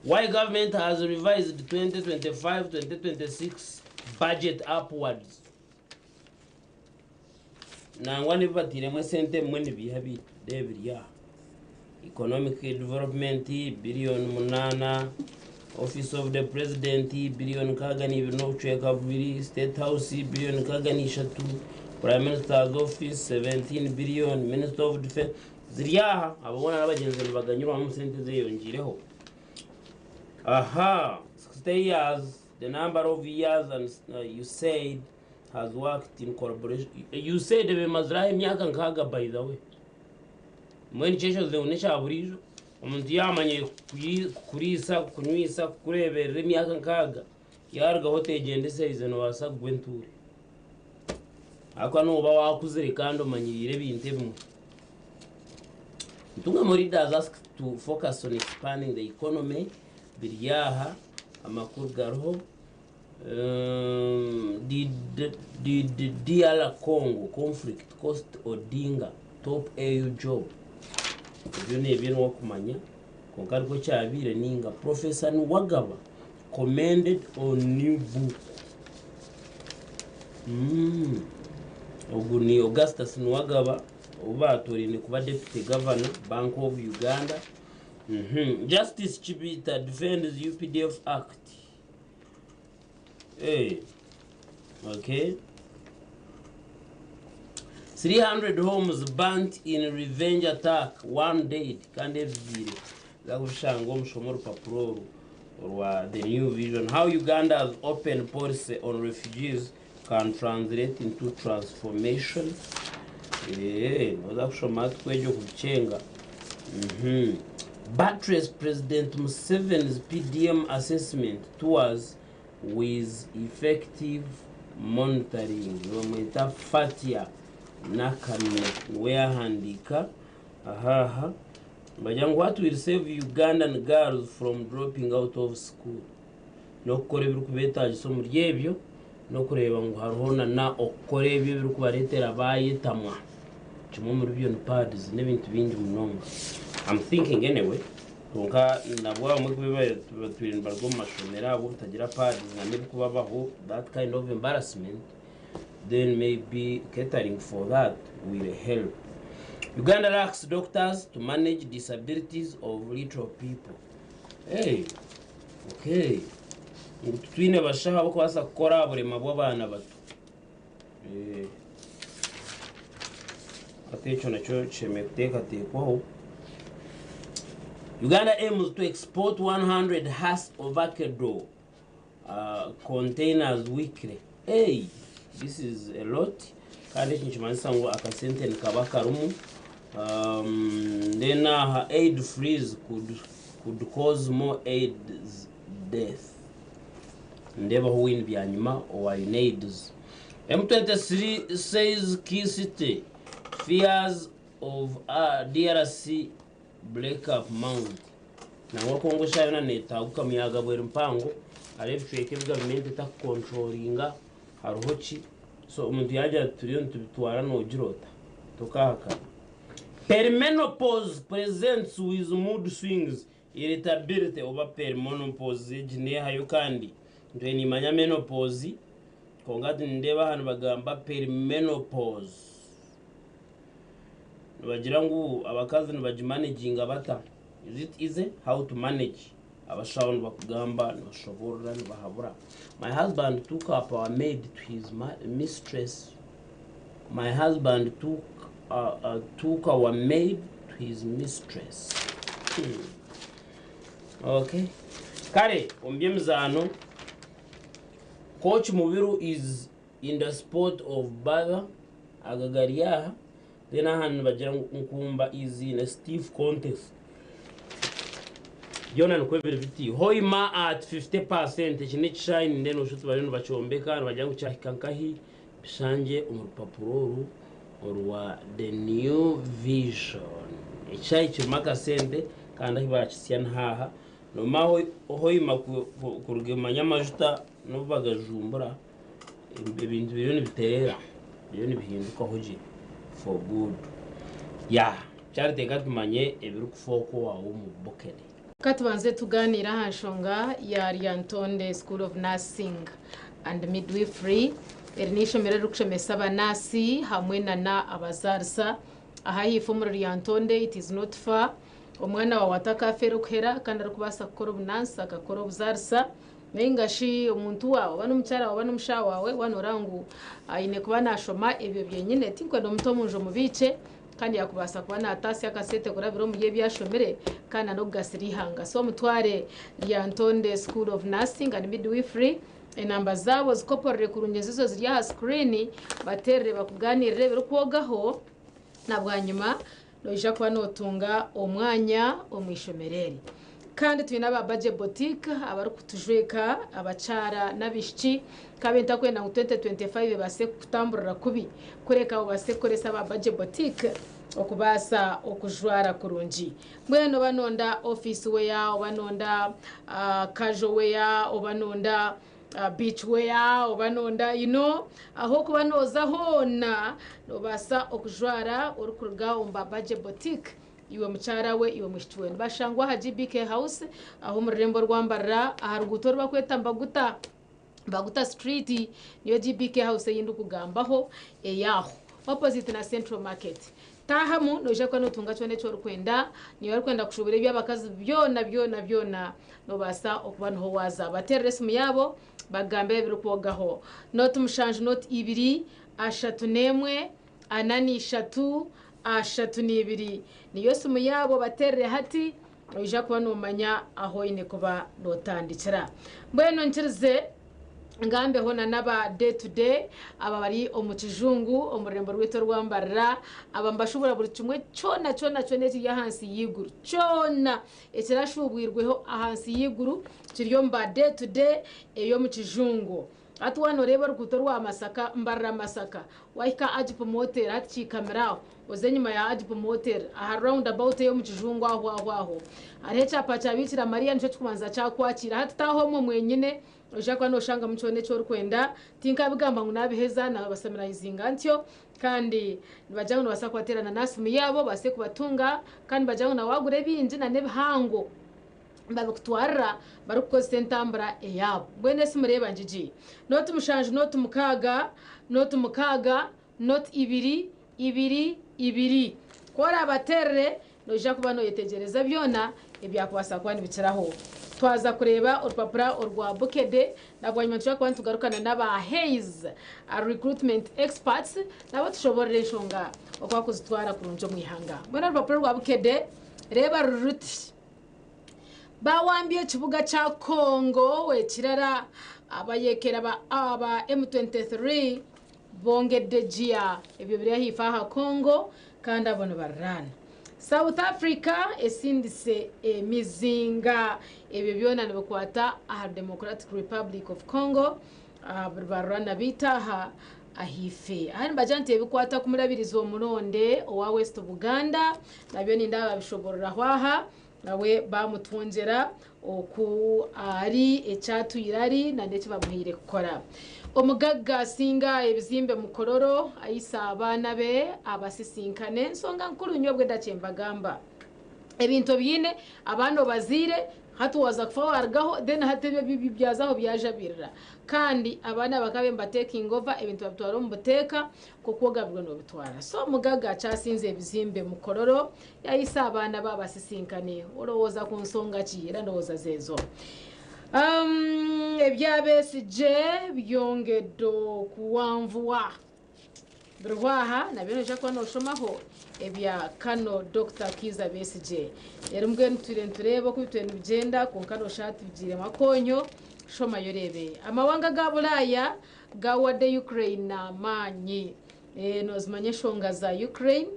Speaker 2: Why government has revised 2025-2026 budget upwards. Nangwa n'ebi batairemu esente ebimwe nibiiha biita reeba biri aha. Economic development biliyoni munaana, Office of the President biliyoni 62 n'obucweka bubiri, State House biliyoni 63, Prime Minister's Office 17 billion, Minister of Defence ziri aha abo boona n'abagyenzi nibaganyirwamu omu sente ezeyongyeireho. Aha 60 years the number of years and USAID has worked in collaboration USAID ebemazire aho emyaka nkaaga by the way. Mbwenu kyeshoze ngu n'ekya buriijo omuntu yaamanya kukuriisa, kukunywisa, kukureeberera emyaka nkaaga yaarugaho otegyendesereize noobaasa kugwa entuure. Ahakuba nooba waakuzire kandi omanyiriire ebintu ebimwe. Ntungamo leaders asked to focus on expanding the economy biri aha amakuru gariho. Did did DR Congo conflict cost Odinga top AU job? Ebyo nebyo niwe okumanya kwonka nikwo kyabaire ninga Professor Niwagaba commended on new book. Mm. Ogu ni Augustus Niwagaba ou baatoraine kuba Deputy Governor Bank of Uganda. Mm-hmm. Justice Chibita defends UPDF Act. Hey. Okay. 300 homes burnt in revenge attack, one dead. Kandi ebibiire zakushanga omushoma orupapuro oru orwa The New Vision. How Uganda's open policy on refugees can translate into transformation. Eh, noza kushoma twegye okubikyenga. Buttress President Museveni's PDM assessment tours with effective monitoring. Nibamweta Fatia Nakamya niwe yahandiika aha. Nibagira ngu what will save Ugandan girls from dropping out of school? N'okukora ebirikubeetaagisa omuri ebyo n'okureeba ngu hariho na okukora ebyo ebirikubareetera baayetamwa. Kimwe omuri byo ni pads n'ebintu bingi munonga. I'm thinking anyway. Kwonka nabwo abamwe ku batwire nibaruga omu mashomero ahabw'obutagira pads na n'ebirikubabaho that kind of embarrassment then maybe catering for that will help. Uganda lacks doctors to manage disabilities of little people. Hey, okay. Ngu titwine bashaho abarikubaasa kukora aha burema bw'abaana bato. Eh. Hati ekyo nakyo kishemereire kuteekateekwaho. Uganda aims to export 100 Hass avocado containers weekly. Hey, this is a lot. Kandi eki nikimanyisa ngu akasente nikaba karimu. Then aha aid freeze could cause more AIDS death. Ndeebaho Winnie Byanyima owa UNAIDS. M23 says key city fears of DRC breakup mount. Nangwa Congo eshaaha yoona neetaaguka muyaga bweri mpango. Hariho ebicweka ebi gavumenti etakukontrolinga hariho ki. So omuntu yaagira ati turiyo nitubitwara noogira ota? Tokaahakana. Perimenopause presents with mood swings, irritability oba perimenopause egi neehayo kandi ntwire nimanya menopause kwonka hati nindeeba aha nibagamba perimenopause. Nibagira ngu abakazi nibagimanaginga bata? Is it easy? How to manage? Abashaho nibakugamba, nibashoboorora, nibahabura. My husband took up our maid to his mistress. My husband took took our maid to his mistress. Okay. Kare, omu by'emizaano, Coach Mubiru is in the sport of bather, aga gari aha, then aha nibagira ngu Nkumba is in a stiff contest. Byona nikwo biri biti. Hoima at 50%, eki n'ekishaayi nindeeba noshusha oti bariyo nibakyombeka nibagira ngu kyahika nkahi, bishangye omu rupapura oru orwa The New Vision. Ekishaayi kirimu akasente kandi ahu baakitsya niho aha. Noomanya Hoima kuruga omanya amajuta n'obu bagajumbura. Ebintu biriyo nibitereera, biriyo nibihindukaho gye for good. Yeah, Charity reka tumanye ebirikufooka owaawe omu Bukede.
Speaker 1: Ka tubanze tugaaniire aha nshonga ya Lyantonde School of Nursing and Midwifery. Eri n'eishomero eririkushomesa abanaasi hamwe nana abazaarisa. Aha ahaifo omuri Lyantonde it is not far. Omwana waawe atakafeera okuhera kandi arikubaasa kukora obunansi akakora obuzaarisa nainga shi omuntu waawe oba n'omukyara waawe oba n'omushaho waawe waaba noreeba ngu aine kuba nashoma ebyo byenyine tinkwenda omute omunju omubiikye kandi yakubaasa kuba nataasya akasente kurabira omuri ebi ashomire kandi n'okugasira eihanga. So mutware Lyantonde School of Nursing and Midwifery enamba zaabo zikoporore kurungi ezizo ziri aha screen bateerere bakugaaniirire ebirikwogaho na bwanyima noija kuba notunga omwanya omu ishomero eri. Kandi twine aba Budget Boutique abarikutujweka abakyara n'abaishiki nkabe ntakwenda ngu 2025 ebaase kukutamburira kubi kureka obaase kukoresa aba Budget Boutique okubaasa okujwara kurungi. Mbwenu oba nonda office wear, oba nonda casual wear, oba nonda beach wear, oba nonda you know ahu okuba nooza hoona nobaasa okujwara orikuruga omu ba Budget Boutique. Iwe mukyara we, iwe mwishiki we. Nibashangwa aha GBK House aho omu rurembo rwa Mbarara aha ruguuto oru barikweta Mbaguta, Mbaguta Street niyo GBK House ei ndikugambaho ey'aho opposite na Central Market. Taahamu noija kuba nootunga kyona eki orikwenda, niiwe orikwenda kushuubura eby'abakazi byona byona byona noobaasa okuba niho waaza. Bateerere esimu yaabo bakugambire ebirikwogaho. Nooti mushanju nooti ibiri ashatu n'emwe 43 32 niyo simu yaabo bateerere hati noija kuba noomanya ahu oine kuba nootandikira. Mbwenu nkirize ngambeho na n'aba day to day aba bari omu kijungu omu rurembo rwaitu orwa Mbarara aba nibashuubura buri kimwe kyona kyona kyona ekiri ahansi y'eiguru kyona ekirashuubwirweho ahansi y'eiguru kiri omu ba day to day ey'omu kijungu. Hati waaba nooreeba oruguuto rwa Masaka, Mbarara Masaka, waahika Agip Motel hati kiikamire aho, oze enyima ya Agip Motel aha round about ey'omu kijungu aho aho aho hariho ekyapa kya Biikira Mariya nikyo kirikubanza kyakwakiira. Hati taaha omwo mwenyine noija kuba nooshangamu kyona eki orikwenda. Tinkabigamba ngu naabiheza, naabasamirayizinga ntyo kandi nibagira ngu nibabaasa kubateerana n'aha simu yaabo babaase kubatunga kandi nibagira ngu na waagura ebingi n'ebihango nibabikutwarira barikukozesa entambura eyaabo. Mbwenu esimu reeba ngigi, nooti mushanju nooti mukaaga, nooti mukaaga, nooti ibiri, ibiri, ibiri. Ku oraabateerere noija kuba nooyetegyereza byona ebyakubaasa kuba nibikiraho. Twaza kureeba orupapura orwa Bukedde na bwanyima nituija kuba nitugarukana n'aba Hays Recruitment Experts nabo tushoboorore enshonga oku barikuzitwara kurungi omu ihanga. Mbwenu orupapura orwa Bukedde reeba ruri ruti. Baawambya ekibuga kya Congo ekirara, abayeekera ba aba M23 bongedde giya. Ebyo biri ahaifo aha Congo kandi abo nibariraana. South Africa esindise emizinga. Ebyo byona nibikwata ahari Democratic Republic of Congo. Nibaruraana beitu aha ahaifo. Aha nibagira nti ebikwata kumurabiriza omuronde owa West Buganda nabyo nindeeba babishoboororaho aha. Nawe baamutwongyera oku ari, eki atwire ari na n'eki bamuhaire kukora. Omugagga asinga ebizimbe Mukororo aitsa abaana be abasisinkane. Ensonga nkuru nyowe obwe ndakye mbagamba. Ebintu obiine, abaana obazaire, hati waaza kufa waarugaho then hati ebyo byaza aho byajabirira. Kandi abaana bakaba niba taking over ebintu babitwara omu buteeka nk'oku ogabirwe noobitwara. So omugagga akyasinze ebizimbe Mukororo Yayise abaana be abasisinkane. Olowooza ku nsonga ki? Era ndowooza zeezo. Um, ebya Besigye byongedde okuwanvuwa. Biriho aha nabyo noija kuba nooshomaho ebya Kano Dokita Kiiza Besigye. Reero mbwenu tutwire nitureeba oku bitwire nibigyenda kwonka nooshusha tubigiiremu akoonyo. Shomayo oreebe. Amawanga ga Buraaya gawadde Ukraine amaanyi. Eh, noozimanya enshonga za Ukraine.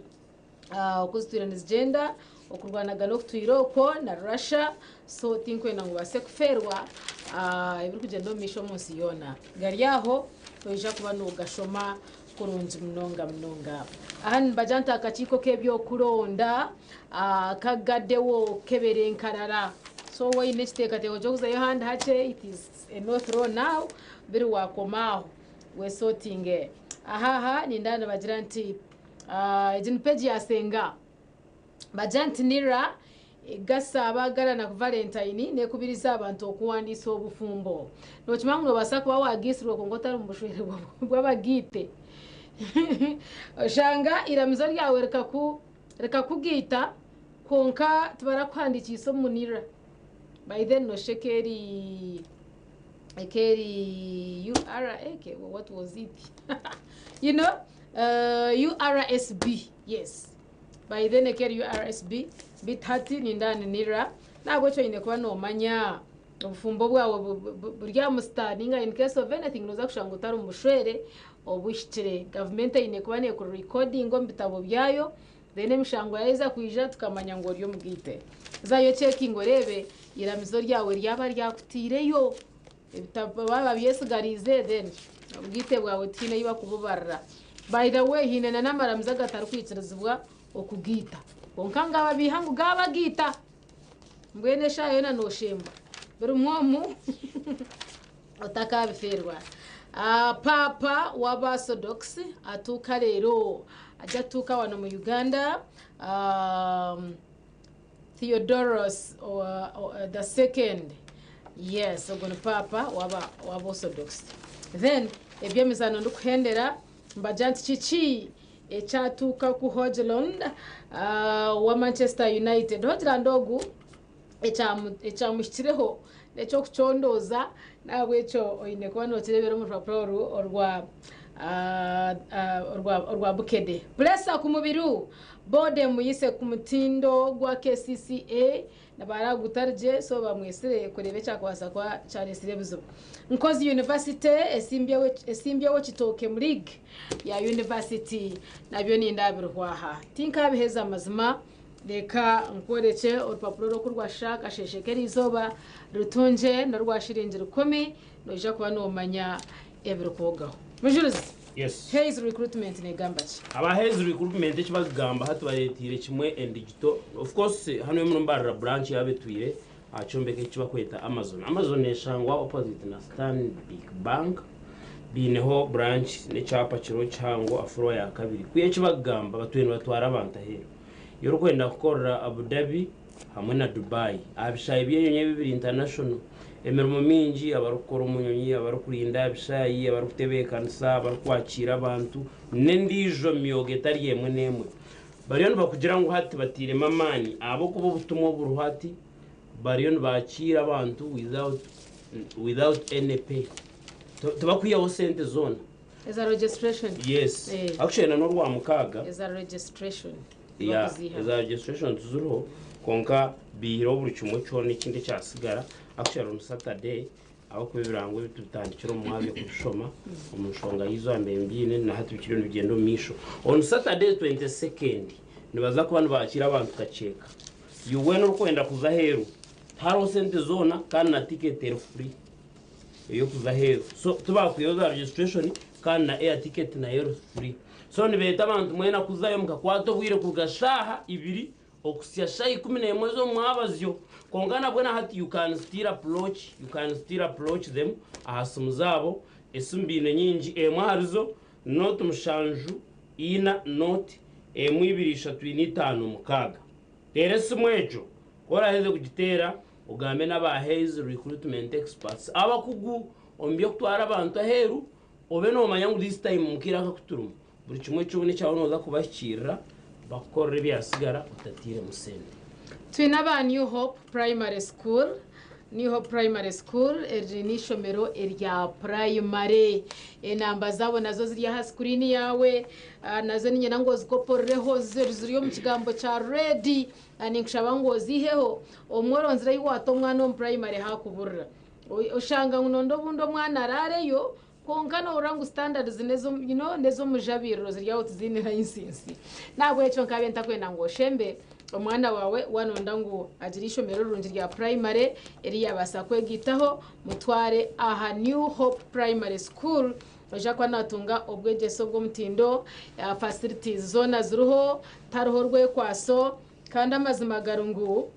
Speaker 1: Oku zitwire nizigyenda, okurwanagana okutwire okwo na Russia, so tinkwenda ngu obaase kufeerwa ebirikugyenda omu maisho omu nsi yoona. Gari aho noija kuba noogashoma kurungi munonga munonga. Aha nibagira nti akakiiko k'eby'okuronda kagaddewo kukebera enkarara. So waaba oine ekiteekateeko ky'okuzayo ahandi hakye, it is a no throw now, biri waakoma aho. Wesotinge. Ahaha ninda nibagira nti egi ni page ya Senga. Bagira nti Nira egasa abaagarana ku Valentine nekubiriza abantu okuwandiisa obufumbo. Nokimanya ngu nobaasa kuba wagiisirwe kwonka otari omu bushwere bw'abagiite. Oshanga iramizo ryawe rikakugiita kwonka tibarakuhandikiise omu Nira. By then noshusha eka eri URA, what was it? URSB, yes. By then eka eri URSB, beitu hati nindeeba ni Nira. Nahabwekyo oine kuba nomanya obufumbo bwawe buri aha musita ninga in case of anything noza kushanga otari omu bushwere obuhikire. Gavumenti eine kuba nekurikodinga omu bitabo byayo, then emishango yaheza kwija tukamanya ngu ori omugaite. Zayo ocekinge oreebe iramizo ryawe ryaba ryakuteireyo, ebitabo baaba babyesigariize then obugaite bwawe tihaine ei bakububarira. By the way, haine na n'amaramizo agatarikwikirizibwa okugaita. Kwonka ngu ababiiha ngu gaabagaita, mbwenu eshaaha yoona nooshemba buri omu otakabifeerwa. Paapa w'Abaorthodox atuuka leero, ajya atuuka wano mu Uganda, Theodoros the second. Yes, ogwo ni paapa w'Abaorthodox. Then eby'emizaano ndikuhendera mbagira nti kiki ekyatuuka ku Hojlund wa Manchester United. Hojlund ogu ekyamuhikireho n'ekyokucondooza, nahabwekyo oine kuba nokireebera omu rupapura oru orwa Bukedde. Puresa ku mubiri boode muyise ku mutindo gwa KCCA nabaragutarigye, so bamwesire kureeba ekyakubaasa kuba kyareetsire ebizibu. Nkozi University esimbyeho kitooke mu league ya university, nabyo nindabirwaha. Tinkabiheza amazima, reka nkworekye orupapuro rw'okurwasha akasheshe k'erizooba rutungye n'orwa shiringi 10, noija kuba nomanya ebirikwogaho. Mujurizi.
Speaker 2: Yes.
Speaker 1: Hays Recruitment negamba ki?
Speaker 2: Aba Hays Recruitment ekibagamba hati bareetiire kimwe endigito. Of course hano muno Mbarara branch yabetwire aha kyombeko ekibakweta Amazon. Amazon eshangwa opposite na Stanbic Bank. Biineho branch n'ekyapa kiriho kihango aha floor ya kabiri. Kwiha ekibagamba batwire nibatwara abantu aheeru. Iyo orikwenda kukorera Abu Dhabi hamwe na Dubai aha bishaayi by'enyonyi ebi biri international. Emirimo mingi, abarikukora omu nyonyi, abarikurinda aha bishaayi, abarikutebeekanisa, abarikwakiira abantu n'endiijo myoga etari emwe n'emwe. Bariyo nibakugira ngu hati batairemu amaani ahabw'okuba obutumwa oburiho hati bariyo nibakiira abantu without any pay. Tibakwihaho sente zoona.
Speaker 1: Eza registration.
Speaker 2: Yes. Actually na n'orwa mukaaga.
Speaker 1: Eza registration.
Speaker 2: Ya,
Speaker 1: Bakuziha.
Speaker 2: eza registration tiziriho, kwonka biihireho buri kimwe kyona ekindi ekyasigara. Actually on Saturday, ahabw'okuba ebirango ebi tubitandikire omu mwabyo kubishoma omu nshonga y'izo mbere mbiine na hati bikiriyo nibigyenda omu maisho. On Saturday 22nd nibaza kuba nibakiira abantu kakyeka. Iwe orikwenda kuza aheeru tihariho sente zoona kandi na ticket eri free ey'okuza aheeru. So tibakwihaho za registration kandi na air ticket nayo eri free. So nibeeta abantu mwena kuzayo mukakwata obwire kuruga shaaha 2 okusya shaaha 11 z'omwabazyo. Kwonka nabwo na hati you can still approach them aha simu zaabo. Esimu biine nyingi, emwe aharizo 0 7 4 0 1 2 3 4 5 6. Teera esimu egyo, ku oraheze kugiteera ogambe n'aba Hays Recruitment Experts, abakugu omu by'okutwara abantu aheeru, obe noomanya ngu this time mukaire aka kuturimu buri kimwe kyona ekyawe nooza kubahikiirira bakukorera ebyasigara otatiiremu sente.
Speaker 1: Twine aba New Hope Primary School. New Hope Primary School eri n'eishomero erya primary. Enamba zaabo nazo ziri aha screen yawe, nazo niinyenda ngu ozikopororeho ziri omu kigambo kya red, ninkushaba ngu oziiheho. Omwe oronzire ahi waata omwana omu primary hakuburira. Oshanga ngu nonda obundi omwana araareyo, kwonka nohurira ngu standards nez'omujabiriro ziri aho tiziine license. Nahabwekyo nkabe ntakwenda ngu oshembe omwana wawe wanonda ngu agire ishomero rirungi rya primary eri yabaasa kwegitaho, mutware aha New Hope Primary School. Oija kuba natunga obwegyese obw'omutindo, facilities zoona ziriho, tariho rwekwaso, kandi amazima gari ngu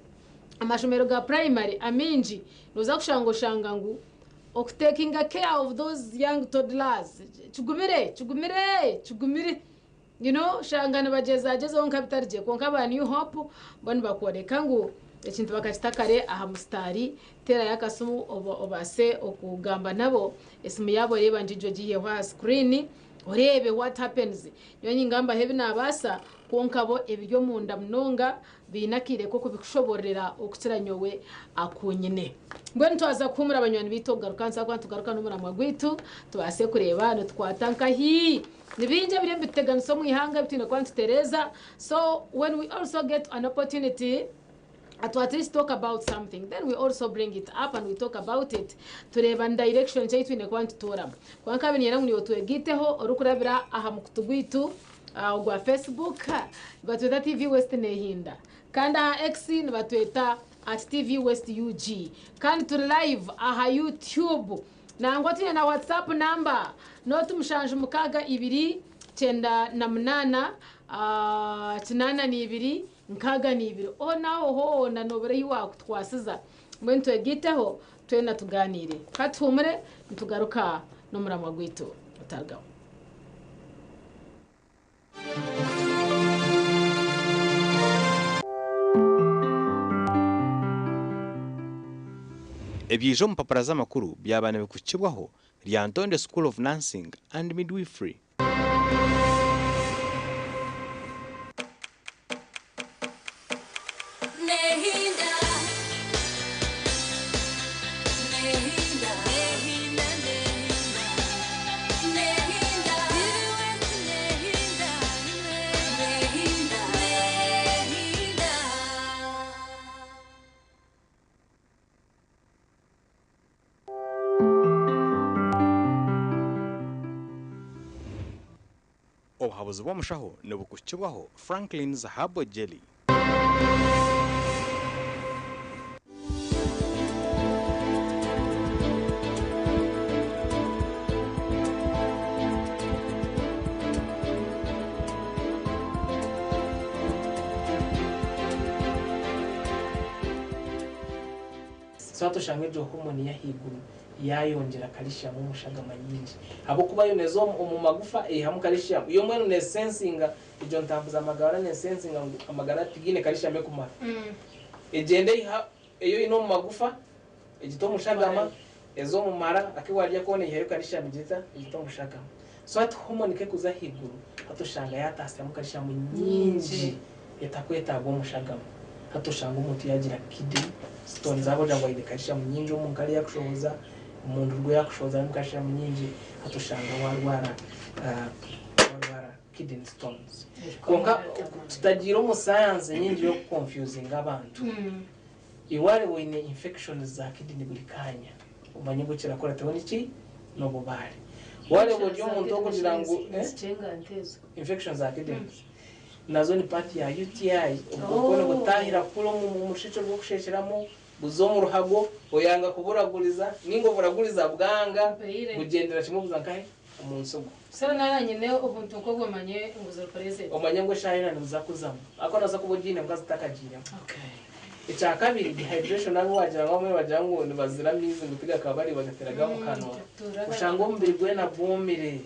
Speaker 1: amashomero ga primary amingi noza kushanga oshanga ngu Okutakinga care of those young toddlers kigumire, kigumire, kigumire. You know, oshanga nibagyezagyezaho nka bitari gye kwonka aba New Hope bo nibakworeka ngu ekintu bakakita kare aha musitaari, teerayo akasimu obaase okugamba nabo, esimu yaabo oreeba ngijo ogiiheho aha screen oreebe what happens. Nyowe ningambaho ebi naabaasa kwonka bo ebiri omunda munonga Baine akaire k'okubikushoboororera okukira nyowe aku nyine. Mbwenu twaza kuhuumura banywani baitu okugaruka nituza kuba nitugaruka n'omuramwa gwaitu tubaase kureeba nitukwata nkahi. Ni bingi ebiriyo nibituteganisa omu ihanga ebi twine kuba nitutereeza so when we also get an opportunity to at least talk about something then we also bring it up and we talk about it tureeba ni direction ki ei twine kuba nitutoramu. Kwonka nkaaba niinyenda ngu naiwe twegaiteho orikurabira aha mukutu gwaitu Ogwa Facebook nibatweta TV West Nehinda kandi aha X nibatweta at TV West UG kandi turi live aha YouTube nangwa twine na WhatsApp number noti 762 98 82 62 hoona aho hoona nobura ahi wakutukwasiza mbwenu twegaiteho twena tuganiire katuhumure nitugaruka n'omuramwa gwaitu otarugaho.
Speaker 20: Ebyija omu mpapura z'amakuru byaba nibikuhikibwaho Lyantonde School of Nursing and Midwifery. Obuhabuzi bw'omushaho nibukuhikibwaho Franklin's Herbal Jelly.
Speaker 19: So hati oshanga egyo hormone y'ahaiguru yaayongyera calcium omu shagama nyingi ahabw'okuba yo neeza omu magufa eihamu calcium. Yo mbwenu neesensinga egyo ntambuza magara neesensinga ngu amagara tigaine calcium ekumara. Egyenda eiha ei oine omu magufa egita omu shagama, eza omu mara, aku waarya koona eihayo calcium egita egita omu shagama. So hati hormone ku ekuza ahaiguru hati oshanga yaataasyamu calcium nyingi etakwetaagwa omu shagama. Hati oshanga omuntu yaagira kidney stones ahabw'okugira ngu aine calcium nyingi omu nkari yaakushohoza, omu ndurwe yaakushohoza harimu calcium nyingi, hati oshanga waarwara waarwara kidney stones. Kwonka tutagiire omu sayansi nyingi y'okukonfyuzinga abantu, iwe wareeba oine infections za kidney buri kaanya, omanye ngu ekirakurataho niki? N'obubaare. Wareeba ori omuntu orikugira ngu infections za kidneys. Nazo ni part ya UTI, obwo bwo nibutahira kuri omu mushekye ogw'okushekyeramu, buza omu ruhago, oyanga kuburaguriza, ninga oburaguriza bwanga, bugyendera kimwe buza nkahe? Omu nsigo.
Speaker 1: Sebo naaba nyine obuntu nk'obwo omanye ngu ziri present.
Speaker 19: Omanye ngu eshaaha yoona nibuza kuzamu. Ahakuba nobaasa kuba ogiine kwonka zitakagiiremu. Ekyakabiri, dehydration abu wagira ngu abamwe nibagira ngu nibazira amaizi ngu tigakaba bari bagateraga omu kanwa. Oshanga omubiri gwena gwomire.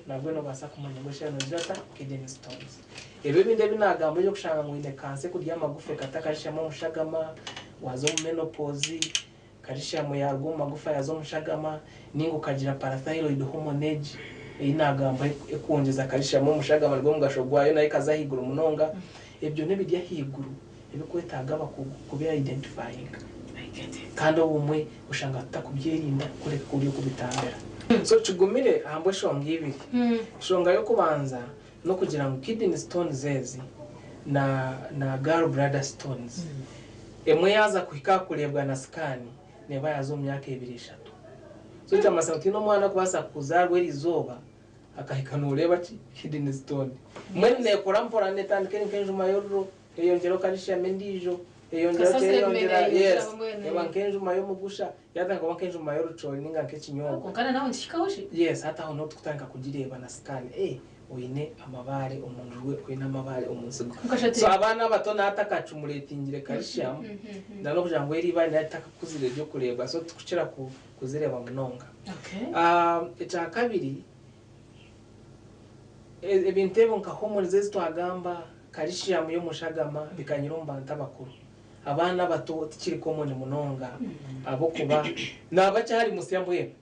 Speaker 19: Nabwe nobaasa kumanya ngu eshaaha nogira ota? Kidney stones. Ebyo ebindi ebi naagamba eby'okushanga ngu oine kansa ekurya amagufa ekata calcium omu shagama, waaza omu menopause, calcium yaaruga omu magufa yaaza omu shagama, nainga okagira parathyroid hormone egi ei naagamba ekwongyeza calcium omu shagama nigwo mugasho gwayo nayo ekaza ahaiguru munonga, ebyo n'ebiri ahaiguru ebikwetaaga abakugu kubi identifyinga. Kandi obumwe oshanga tutakubyerinda kureka kuri okubitambira. So kigumire ahabw'eshonga ibiri. Enshonga y'okubanza n'okugira ngu kidney stones ezi na na gall bladder stones emwe yaaza kuhika aha kureebwa na scan neeba yaaza omu myaka ebiri eshatu. So kyamanyisa ngu tihaine omwana orikubaasa kuzaarwa eriizooba akahika nooreeba ki kidney stone. Mbwenu neekura mpora neetandika eri nk'enjuma y'oruro Eyongyeraho calcium endiijo, eyongyeraho
Speaker 1: Kasasiro eguma
Speaker 19: eyongyera,
Speaker 1: neeyongyera
Speaker 19: yes,
Speaker 1: mbwenu.
Speaker 19: eba nk'enjuma y'omugusha, yaatandika kuba nk'enjuma y'orucoori ninga nk'ekinyobwa.
Speaker 1: Kwonka na naho nikihikaho shi?
Speaker 19: Yes, hati aho niho turikutandika kugireeba na scan, eh, Oine amabaare omu njurwe, oine amabaare omu nsigo.
Speaker 1: Nkashatu
Speaker 19: So abaana abato natakacumuratingire calcium na n'okugira ngu eri ibaare naryo ritakakuzire ry'okureebwa so tikukira kuzireeba munonga. Ekya kabiri, ebintu ebyo nka hormones ezi twagamba, calcium y'omu shagama bikanyire omu bantu abakuru. Abaana abato tikiri common munonga ahabw'okuba naaba akyari musya mbwenu.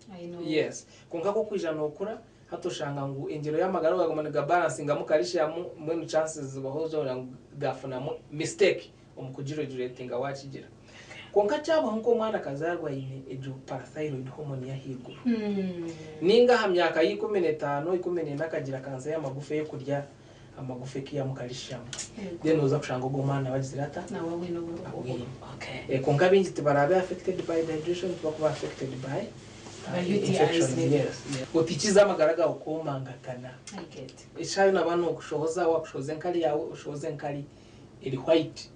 Speaker 19: Yes. Kwonka ku okwija nookura, Hati oshanga ngu engyero y'amagara gaguma nigabalansingamu calcium mbwenu chances zibaho zoona ngu gafunamu mistake omu kugiregulatinga wakigira. Kwonka kyabaho nk'omwana akazaarwa aine egyo parathyroid hormone y'ahaiguru ninga aha myaka ya 15, 14 akagira cancer y'amagufa ey'okurya amagufa ekaihamu calcium then noza kushanga ogwo omwana nawe agizire ata? Abwine. Kwonka abaingi tibaraabe affected by dehydration tibakuba affected by Otikize amagara gaawe kwomangatana. Eshaaha yoona ba nookushohoza, waakushohoza enkari yaawe, oshohoze enkari eri white.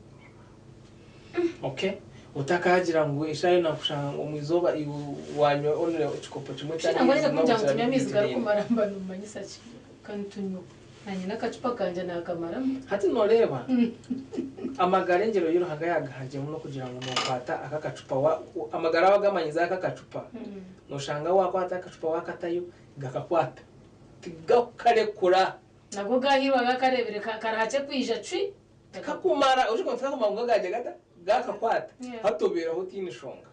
Speaker 19: Okay? Otakaagira ngu eshaaha yoona nkushanga ngu omu izooba iwe waanywa only ekikopo kimwe
Speaker 1: Shana mbwenu
Speaker 19: ky'amaizi
Speaker 1: kugira ngu tunywe amaizi
Speaker 19: n'obukira
Speaker 1: garikumara mba nimumanyisa ki? Ka nitunywa. Naanye n'akacupa kangye naakamaramu.
Speaker 19: Hati nooreeba, amagara engyero ei Ruhanga yaagahangyemu n'okugira ngu nookwata aka akacupa wa, amagara waagamanyiza aka akacupa, nooshanga waakwata akacupa waakatayo, gakakwata. Tigakukarekura.
Speaker 1: Nabwo gaahairwe gakareebire kari hakye kwija cwi.
Speaker 19: Tikakumara, ojuka ngu tikakumara kwonka gaagira gata? Gaakakwata. Hati obeeraho otaine shonga.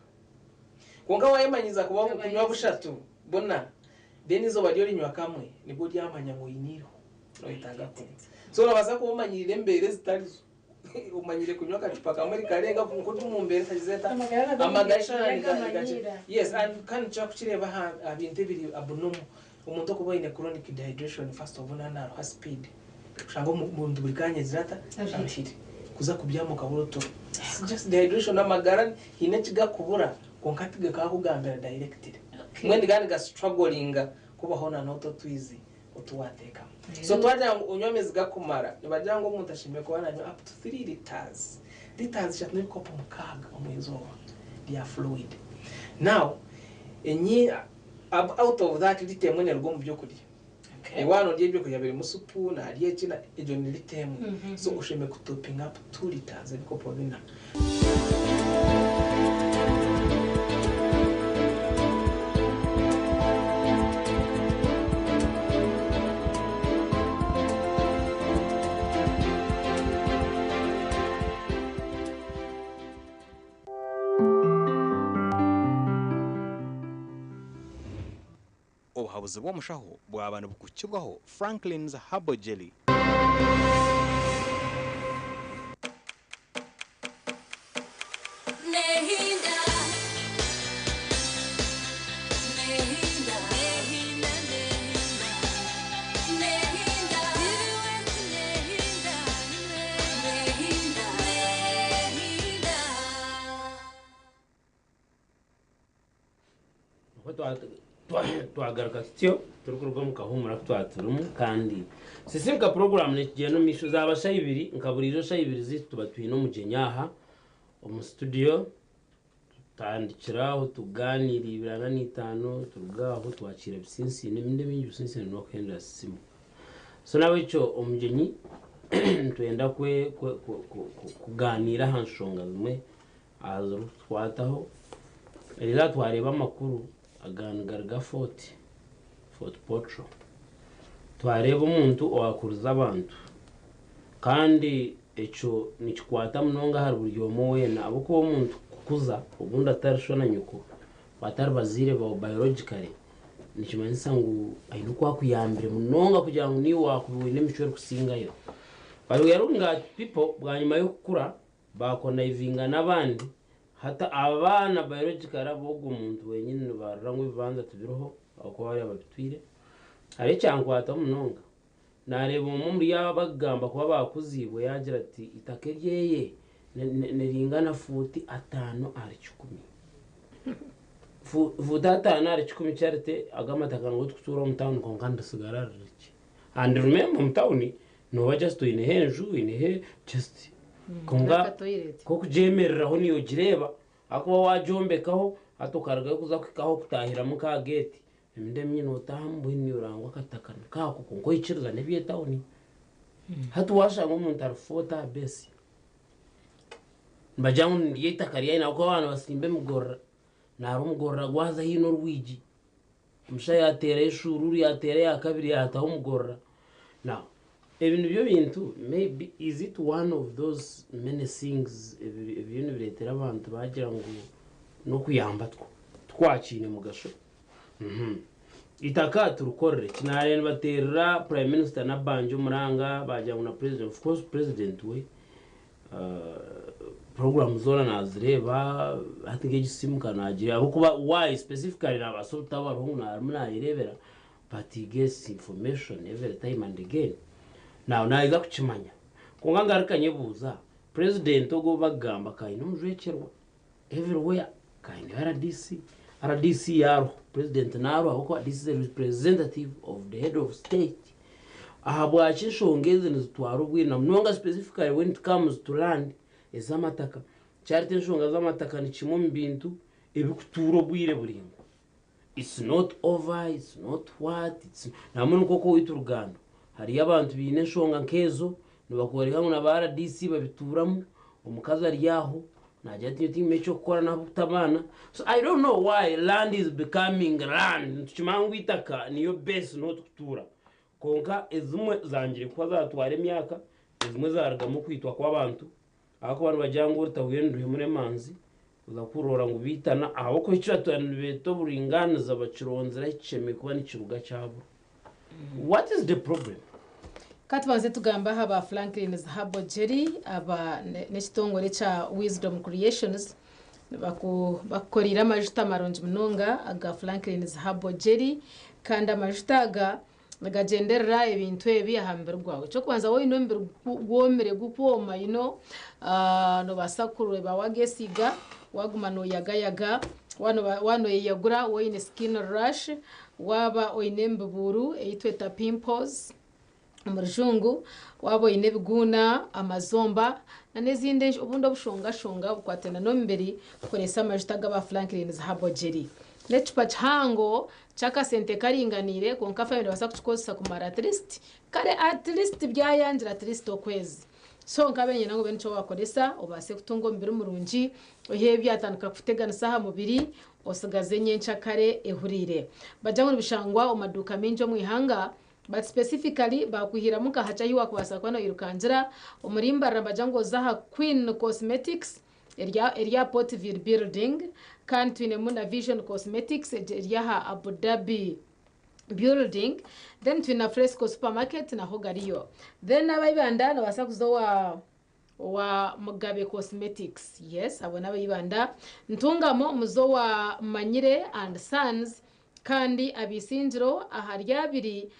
Speaker 19: Kwonka waayemanyiiza kuba kunywa bushatu, buna, Then eizooba ryorinywa kamwe nibwo oryamanya ngu oine eiriho noyetaaga kunywa. So orabaasa kuba omanyirire embeera ezitarizo omanyire kunywa akacupa kamwe rikarenga kwonka ori omu mbeera etagize eta amagara shana niga yes and kandi nitushobora kukireeba aha bintu ebiri abnormal omuntu okuba aine chronic dehydration first of all naaba naruha speed oshanga omuntu buri kanya agira ata aruhire kuza kubyama okabura oturo it's just dehydration amagara haine ekigakubura kwonka tigakakugambira directly. Mbwenu nigaba niga strugglinga kubaho na n'otu otwizi otu wateekamu. So twagira ngu onywe amaizi gakumara, nibagira ngu omuntu ashemereire kuba nanywa up to 3 litres, litres ishatu n'ebikopo mukaaga omu izooba rya fluid. Now, enyi out of that lita emwe neruga omu byokurya. Waaba norya ebyokurya birimu supu, narya eki, egyo ni lita emwe. So oshemereire ku topping up 2 litres, ebikopo bina.
Speaker 20: Obuhabuzi bw'omushaho bwaba nibukukibwaho Franklin's Herbal Jelly.
Speaker 2: Twagaruka tutyo turikuruga omu kahuumuro aku twaba turimu kandi Sisimuka puroguraamu nekigyenda omu maisho zaaba shaaha ibiri nka buriijo shaaha ibiri zaitu tuba twine omugyenyi aha omu situdiyo tutandikira aho tugaaniira ibiri ana n'eitaano turuga aho twakiira ebitsintsiino ebindi ebingi ebitsintsiino n'okuhendera Sisimuka. So n'ahabw'ekyo omugyenyi nitwenda kugaaniira aha nshonga zimwe Aha zirikutukwataho, reero aha twareeba amakuru aga nigaruga Fort Fort Portal. Twareeba omuntu owaakurize abantu kandi ekyo nikikwata munonga ahari buri omwe weena ahabw'okuba omuntu kukuza obundi atari sho na nyoko, batari bazaire baawe biologically, nikimanyisa ngu aine oku akuyambire munonga kugira ngu naiwe waakuba oine emicwe erikusingayo. But we are looking at people bwanyima y'okukura Baakonaivinga n'abandi, hati abaana biologically ab'ogwo muntu wenyini nibarora ngu ebibanza tibiriho ahabw'okuba bariya babitwire. Hariho ekyankwataho munonga, naareeba omwe omuri abo abakugamba kuba baakuziibwe yaagira ati eitaka eryeye niringana fuuti ataano ahari kikumi. Fuuti ataano ahari kikumi Charity, ago amataka nigo turikutuura omu tawuni kwonka niritsigara riri rikye. And remember omu tawuni Nooba just oineho enju, oineho just kwonka
Speaker 1: N'aka toilet.
Speaker 2: k'okugyemereraho niiwe ogireeba ahakuba waagyombekaho hati okarugayo kuza kuhika ah'okutaahiramu nk'aha geeti Emirundi emingi nootaahamu mbwenu niiwe orangwa akataka nikaako kwonka oikiriza n'eby'etawuni. Hati waashanga omuntu ari foota aha beesi, nibagira ngu niryo eitaka ryaine ahabw'okuba baaba nibatsimba emigorora, naareeba omugorora gwaza haihi n'orwigi, omushaija yaateerayo eshuuruuru yaateera eya kabiri yaataho omugorora. Now, ebi nibyo bintu maybe is it one of those many things ebiriyo nibireetera abantu baagira ngu n'okuyamba two tikwakiine mugasho? Eitaka turikorere ki? Naareeba nibateerera Prime Minister Nabbanja omuranga baagira ngu na President, of course President we programme zoona naazireeba hati nk'egi simu ka naagireeba ahabw'okuba why specifically naabaasa obutaba ariho ngu arimu naayereebera but he gets information every time and again. Now naija kukimanya. Kwonka ngaruka nyebuuza, President ogu ou bakugamba ka aine omujwekyerwa? Everywhere kaine rdc, rdc yaruho, president naruho ahabw'okuba this is a representative of the head of state. Ahabwaki enshonga ezi nizitwara obwire na munonga specifically when it comes to land ez'amataka. Kyareta enshonga z'amataka ni kimwe omu bintu ebikutuura obwire buraingwa. It's not over, it's not what, it's nambwenu nk'oku owaitu Rugando hariyo abantu baine enshonga nk'ezo nibakworeka ngu na ba rdc babituuramu, omukazi ari aho naagira ati nyowe tinyine eky'okukora n'ahabw'okuta abaana. So I don't know why land is becoming land, nitukimanya ngu eitaka niyo base niho turikutuura kwonka ezimwe zangire kuba zatwara emyaka, ezimwe zarugamu okwitwa kw'abantu Ahakuba nibagira ngu orutahwire niruhemura emanzi, oza kuroora ngu baitana ahabw'okuba eki batwire nibeeta oburingaaniza bakironzire ahi kishemereire kuba nikiruga kyabura. What is the problem?
Speaker 1: Ka tubanze tugambe aha ba Franklin's Herbal Jelly aba n'ekitongore ekya Wisdom Creations bakukoreire amajuta marungi munonga aga Franklin's Herbal Jelly kandi amajuta aga Nigagyenderera ebintu ebi aha mubiri gwawe. Eky'okubanza waaba oine omubiri gwomire gukwoma you know, noobaasa kureeba waagesiiga waaguma nooyagayaga, waaba nooyeyagura waaba oine skin rash, waaba oine embibuuru ei tweta pimples omu rujungu, waaba oine ebiguuna, amazomba n'ezindi obundi obushongashonga obukwatiraine n'omubiri, koresa amajuta aga ba Franklin's Herbal Jelly. N'ekicupa kihango ky'akasente karinganiire kwonka family nebaasa kukikozesa kumara at least kare at least byayangira at least okwezi. So nkaaba niinyenda ngu obe nikyo wakoresa obaase kutunga omubiri murungi oiheho ebyatandika kukuteganisa aha mubiri osigaze nyenkyakare ehuriire. Nibagira ngu nibishangwa omu maduuka maingi omu ihanga but specifically baakwihiramu nka hakye ahu waakubaasa kuba noirukangira omuri Mbarara nibagira ngu oze aha Queen Cosmetics eri aha Portville Building kandi twinemu na Vision Cosmetics eri aha Abu Dhabi Building then twine na Fresco Supermarket naho gariyo. Then aba Ibanda nobaasa kuza owa owa Mugabe Cosmetics yes abo n'aba Ibanda. Ntungamo muze owa Manyire and Sons kandi aba Isingiro aha Ryabiri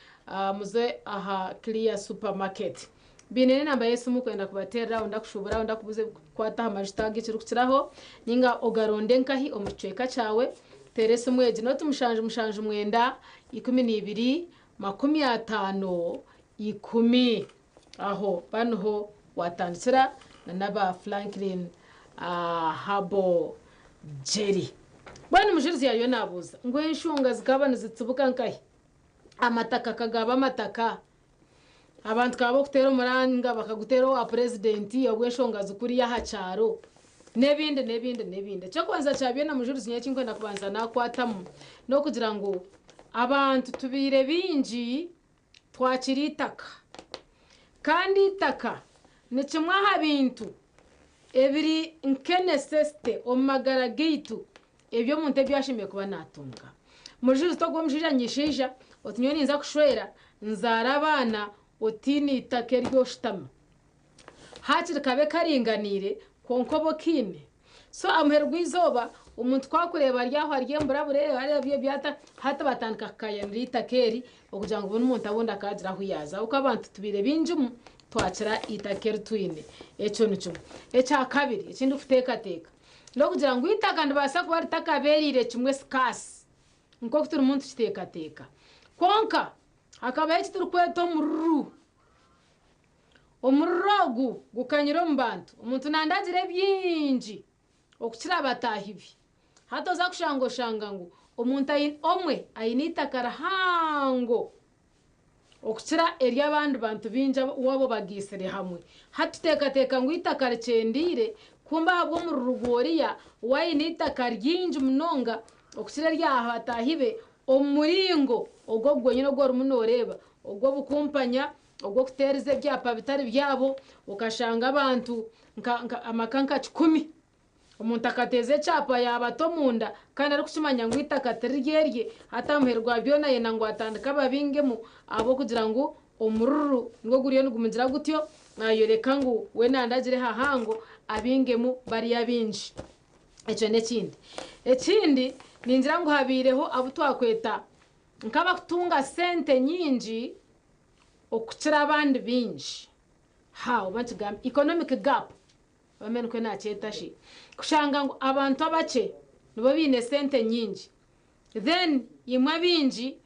Speaker 1: muze aha Clear Supermarket. Baine n'enamba y'esimu kwenda kubateerera onda kushuubura onda kubuuza ebirikukwata aha majuta aga ekirikukiraho ninga ogaronde nkahi omu kicweka kyawe. Teera esimu egi noti mushanju mushanju mwenda 12 50 10. Aho ba niho watandikira na n'aba Franklin Herbal Jelly. Mbwenu omujurizi yariyo naabuuza ngu enshonga zikaba nizitsibuka nkahi? Amataka kagaba amataka. Abantu ka b'okuteera omuranga bakaguteera owa purezidenti obwo enshonga zikuriyo aha kyaro n'ebindi n'ebindi n'ebindi. Eky'okubanza kya byona mujurizi nyowe eki ndikwenda kubanza naakwatamu n'okugira ngu abantu tubaire baingi twakira eitaka kandi eitaka ni kimwe aha bintu ebiri nk'enesesite omu magara gaitu eby'omuntu ebi ashemereire kuba naatunga. Mujurizi ti ogw'omushaija nyishaija oti nyowe ninza kushwera nzaare abaana otaine eitaka eri oshutami. Haakiri kabe karinganiire kwonka obe okiine. So aha muheru gw'eizooba omuntu ku arikureeba ari aho ari emburabure areeba ebi ata hati batandika kukayanira eitaka eri okugira ngu buri muntu abundi akaagira ahu yaaza ahabw'okuba abantu tubaire baingimu twakira eitaka eri twine. Ekyo ni kimwe. Ekyakabiri eki ndikuteekateeka n'okugira ngu eitaka niribaasa kuba ritakabeereire kimwe scarce nk'oku turimu nitukiteekateeka kwonka hakabaho eki turikweta omururu. Omururu ogu gukanyire omu bantu. Omuntu nandagira ebingi okukira bataahi be. Hati oza kushanga oshanga ngu Omuntu omwe aine eitaka rihango okukira ery'abandi bantu baingi waaba obagaitsire hamwe. Hati tuteekateeka ngu eitaka rikyendeire, kumbe ahabw'omururu gw'oriya we aine eitaka ringi munonga okukira erya bataahi be omu muringo ogwo gwenyine ogu orimu nooreeba, ogw'obukumpanya, ogw'okuteereza ebyapa bitari byabo, okashanga abantu amaka nka kikumi. Omuntu akateeza ekyapa yaabata omunda kandi arikukimanya ngu eitaka tiri ryerye, hati aha muheru gwa byona ayenda ngu atandike ababingemu ahabw'okugira ngu omururu nigwo guriyo nigumugira gutyo nayoreka ngu we nanda agire hahango abingemu bariya abaingi. Ekyo n'ekindi. Ekindi ningira ngu habaireho abu twakweta nk'abakutunga sente nyingi okukira abandi baingi. Ha oba nkigambe economic gap. Bamwe nikwo naakyeta shi. Kushanga ngu abantu abakye nibo baine sente nyingi then imwe abaingi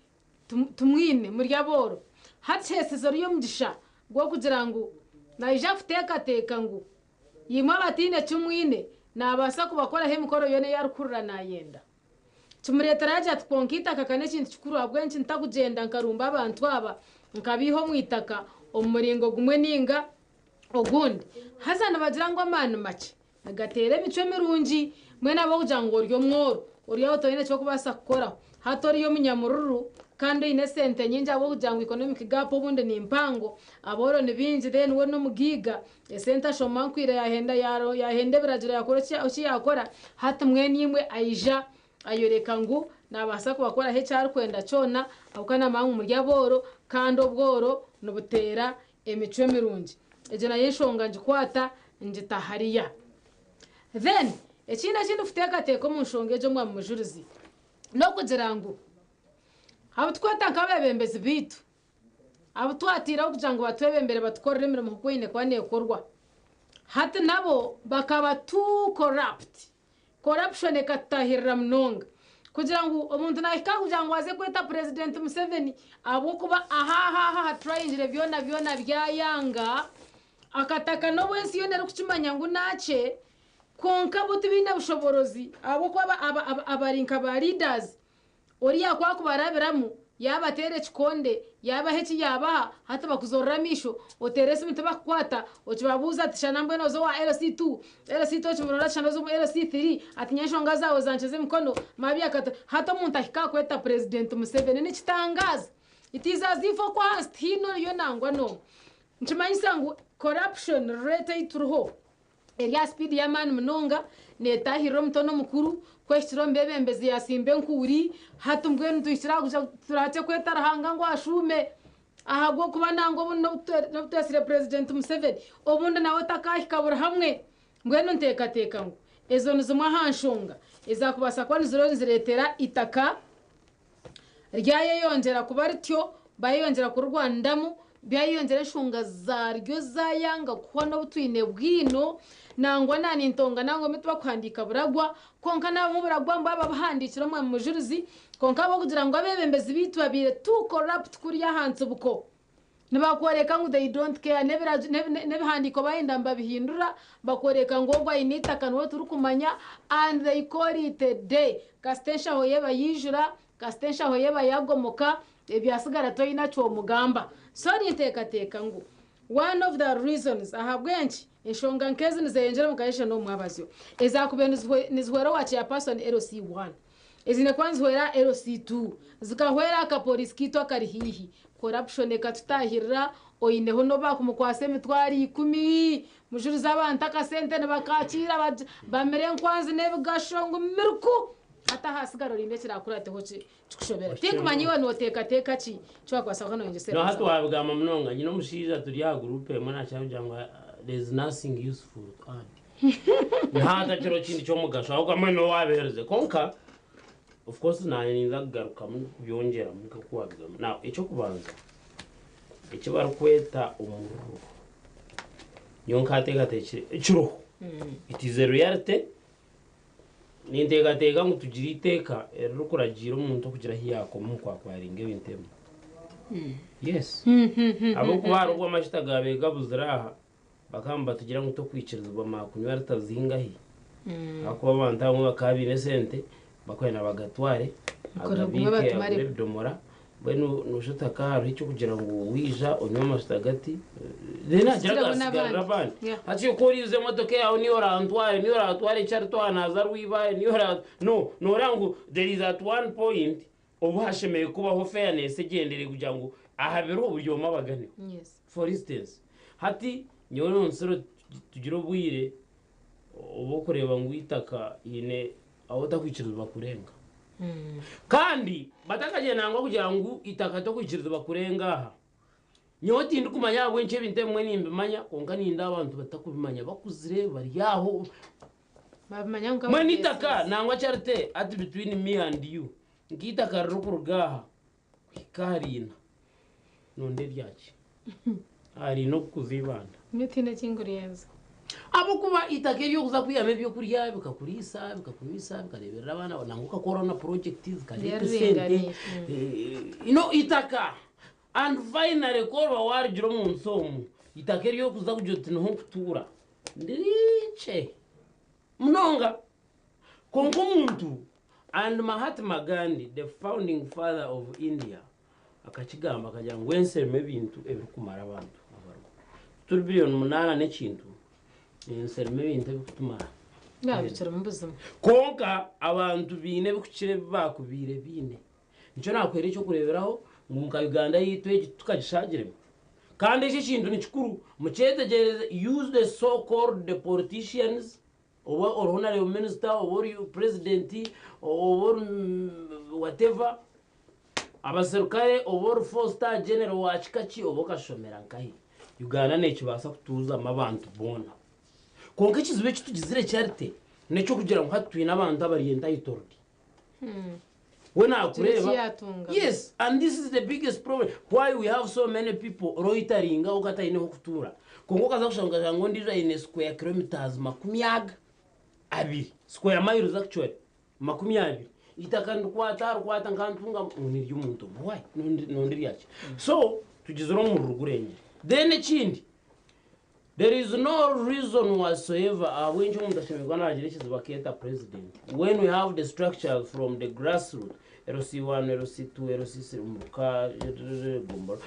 Speaker 1: timwine muri abooro. Hati hesize oriya omugisha gw'okugira ngu naija kuteekateeka ngu imwe abataine ki mwine naabaasa kubakoraho emikoro yoona ei arikuhurira naayenda. Kimureetera yaagira ati kwonka eitaka ka n'ekintu kikuru ahabw'enki ntakugyenda nkarumba abantu aba nkabaiha omu itaka omu muringo gumwe nainga ogundi. Haza nibagira ngu amaani makye nigateera emicwe mirungi. Mbwenu ahabw'okugira ngu ori omworo, ori aho toine eki orikubaasa kukoraho. Hati ori omunyamururu kandi oine esente nyingi ahabw'okugira ngu economic gap obundi ni mpango, abooro ni baingi then we n'omugaiga, esente ashoma nkwire yaahenda yaahenda ebiragiro yaakora eki yaakora, hati mbwenu imwe aija ayoreka ngu naabaasa kubakoraho eki arikwenda kyona ahabw'okuba naamanya ngu muri abooro kandi obworo nibuteera emicwe mirungi. Egyo nayo enshonga ngikwata ngita hariya. Then ekindi eki ndikuteekateeka omu nshonga egyo Omwami Mujurizi n'okugira ngu abu tukweta nk'abeebembezi baitu, abu twataireho kugira ngu batwebembere batukorere emirimo nk'oku eine kuba neekorwa, hati nabo bakaba too corrupt. Corruption ekatutahirira munonga kugira ngu omuntu nahika aha kugira ngu aze kweta president Museveni ahabwokuba aha aha aha turayingire byona byona byayanga akataka nobu ensi yoona erikukimanya ngu nakye kwonka bo tibaine bushoborozi ahabwokuba abari nka ba leaders Oriya ku akubarabiramu, yaabateera ekikonde, yaabaha eki yaabaha, hati bakuzorora amaisho, oteera esimu tibakukwata, okibabuuza ati shana mbwenu oza owa LC2, LC2 okimurora ati shana oza omu LC3, ati nyowe enshonga zaawe zankiza emikono, mabi akata, hati omuntu ahika aha kweta Purezidenti Museveni nikitangaaza. It is as if okwo ahansi tihaine oriyo nangwa n'omwe. Nikimanyisa ngu corruption rate ei turiho, Eri aha sipiidi y'amaani munonga, neetahirira omuto n'omukuru, ku ehikire omu beebembezi yaatsimba enkuuri. Hati mbwenu tuhikire aha kugira ngu turahakye kweta Ruhanga ngu ashuume ahabw'okuba nangwa obundi n'obu twetsire Purezidenti Museveni, obundi nawe takaahika buri hamwe. Mbwenu nteekateeka ngu ezo ni zimwe aha nshonga ezaakubaasa kuba nizireetera eitaka Ryayeyongyera kuba rityo, bayeyongyera kurirwaniramu, byayeyongyera enshonga zaaryo zaayanga kuhwa n'obu twine bwino, nangwa na nintongana ngu obumwe tibakuhandiika buragwa, kwonka n'abamwe oburagwa ngu baaba babuhandiikire Omwami Mujurizi, kwonka ahabw'okugira ngu abeebembezi baitu babaire too corrupt kuriya aha ntsibuko, Nibakworeka ngu they don't care n'ebihandiiko bayenda nibabihindura bakworeka ngu ogu aine eitaka niwe turikumanya and they call it a day. Kasita enshaho ye eba yaijura, kasita enshaho ye eba yagomoka, ebyasigara toine kyomugamba. So ninteekateeka ngu one of the reasons ahabw'enki enshonga nk'ezi nizeyongyera omu kasheshe n'omu mwabazyo ezakubaire nizihwera owa chairperson LC1 Eziine kuba nizihwera LC2, zikahwera akapooriisi kaitu akari haihi. Corruption ekatutaahirira, oineho n'obu baakumukwatsa emitwaro ikumi, mujurize abantu akasente nibakaakiira bamire enkwanzi n'ebigasho ngu miriku! Hati ahasigara orinde ekiraakurateho kikushobere. Tinkumanya iwe nooteekateeka ki eki waakubaasa kuba
Speaker 2: nooyongyesereza. No hati waabigamba munonga. Nyine omushaija turi aha group emwe naakira kugira ngu there is nothing useful to add. Nihaatakiriho kindi ky'omugasho ahabw'okuba mbwenu niwe waabiheerize. Kwonka of course naanye ninza kugarukamu kubyongyeramu nk'oku waabigamba. Now eky'okubanza eki barikweta omururu, nyowe nkaateekateekire kiriho, it is a reality, ninteekateeka ngu tugire eiteeka eririkuragiira omuntu okugira ahu yaakoma omu kwakwaringa ebintu ebimwe. Yes. Ahabw'okuba hariho obu amajuta gaabaire gabuzire aha, Bakaba nibatugira ngu tokwikirizibwa maakunywa lita zingahi ahakuba abantu abamwe bakaba baine esente bakwenda bagatware.
Speaker 1: Mukore gumwe
Speaker 2: Agabiike,
Speaker 1: batumare.
Speaker 2: agure ebidomora. Mbwenu noshusha otaka hariho ekyokugira ngu waija onywe amashuta gati, then hagira
Speaker 1: Usigireho
Speaker 2: agasigarira
Speaker 1: n'abandi.
Speaker 2: abandi. Hati ku oriiza emotoka yaawe niyo orantware, niyo oratware ekyarutwara naaza rwibaare, niyo ora no nooreba ngu there is at one point obu hashemereire kubaho fairness egyendereire kugira ngu aha biriho buri omwe abaganeho. For instance, hati nyowe n'omusoro tugire obwire obw'okureeba ngu eitaka haine ahu otakwikirizibwa kurenga. Kandi batakagyenda nangwa kugira ngu eitaka tokwikirizibwa kurenga aha. Nyowe tindikumanya ahabw'enki ebintu ebimwe nimbimanya kwonka nindeeba abantu batakubimanya bakuzire bari aho.
Speaker 1: Babimanya nka
Speaker 2: Mbwenu eitaka nangwa Charity ati between me and you nk'eitaka ririkuruga aha kuhika aha riina nonda eryaki? Aha riina okukuza eibanda.
Speaker 1: Nyowe tihaine eki nkuryenza.
Speaker 2: Ahabw'okuba eitaka ery'okuza kwihamu eby'okurya bikakuriisa, bikakunywisa, bikareeberera abaana baawe nangwa okakoraho na purojekiti zikareeta esente.
Speaker 1: Ryariringaniire.
Speaker 2: You know eitaka and finally ku oriba waarugira omu nsi omu, eitaka ery'okuza kugira oti niho nkutuura nirikye munonga. Kwonka omuntu and Mahatma Gandhi the founding father of India akakigamba akagira ngu ensi erimu ebintu ebirikumara abantu abariho. Turi biriyoni munaana n'ekintu, ensi erimu ebintu ebirikutumara.
Speaker 1: Nga bikirimu buzima.
Speaker 2: Kwonka abantu baine ebirikukira ebi baakubaire baine. Nikyo naakuheera eky'okureeberaho ngu nka Uganda yaitu egi tukagishagiremu. Kandi eki ekintu ni kikuru, mukyetegyereze, use the so called the politicians, oba ori honourable minister, oba ori president, oba ori whatever, abaserukare, oba ori four star general wa kika ki, oba okashomera nkahi, Uganda neekibaasa kutuuzamu abantu boona. Kwonka ekizibu eki tugizire Charity, n'eky'okugira ngu hati twine abantu abari entitled. We nakureeba. Yes, and this is the biggest problem why we have so many people loitering aho kataine hokutuura. Kwonka okaza kushanga okashanga ondiijo aine square kilometers makumi aga abiri, square miles actually 20, eitaka nirikwata rikwata nka Ntungamo ngu niry'omuntu omwe. Why? Nondiryaki? So tugizire omururu gurengire. Then ekindi, There is no reason whatsoever ahabw'enki omuntu ashemereire kuba nagira ekizibu akeeta president when we have the structures from the grassroot LC1, LC2, LC3 omuruka gombolola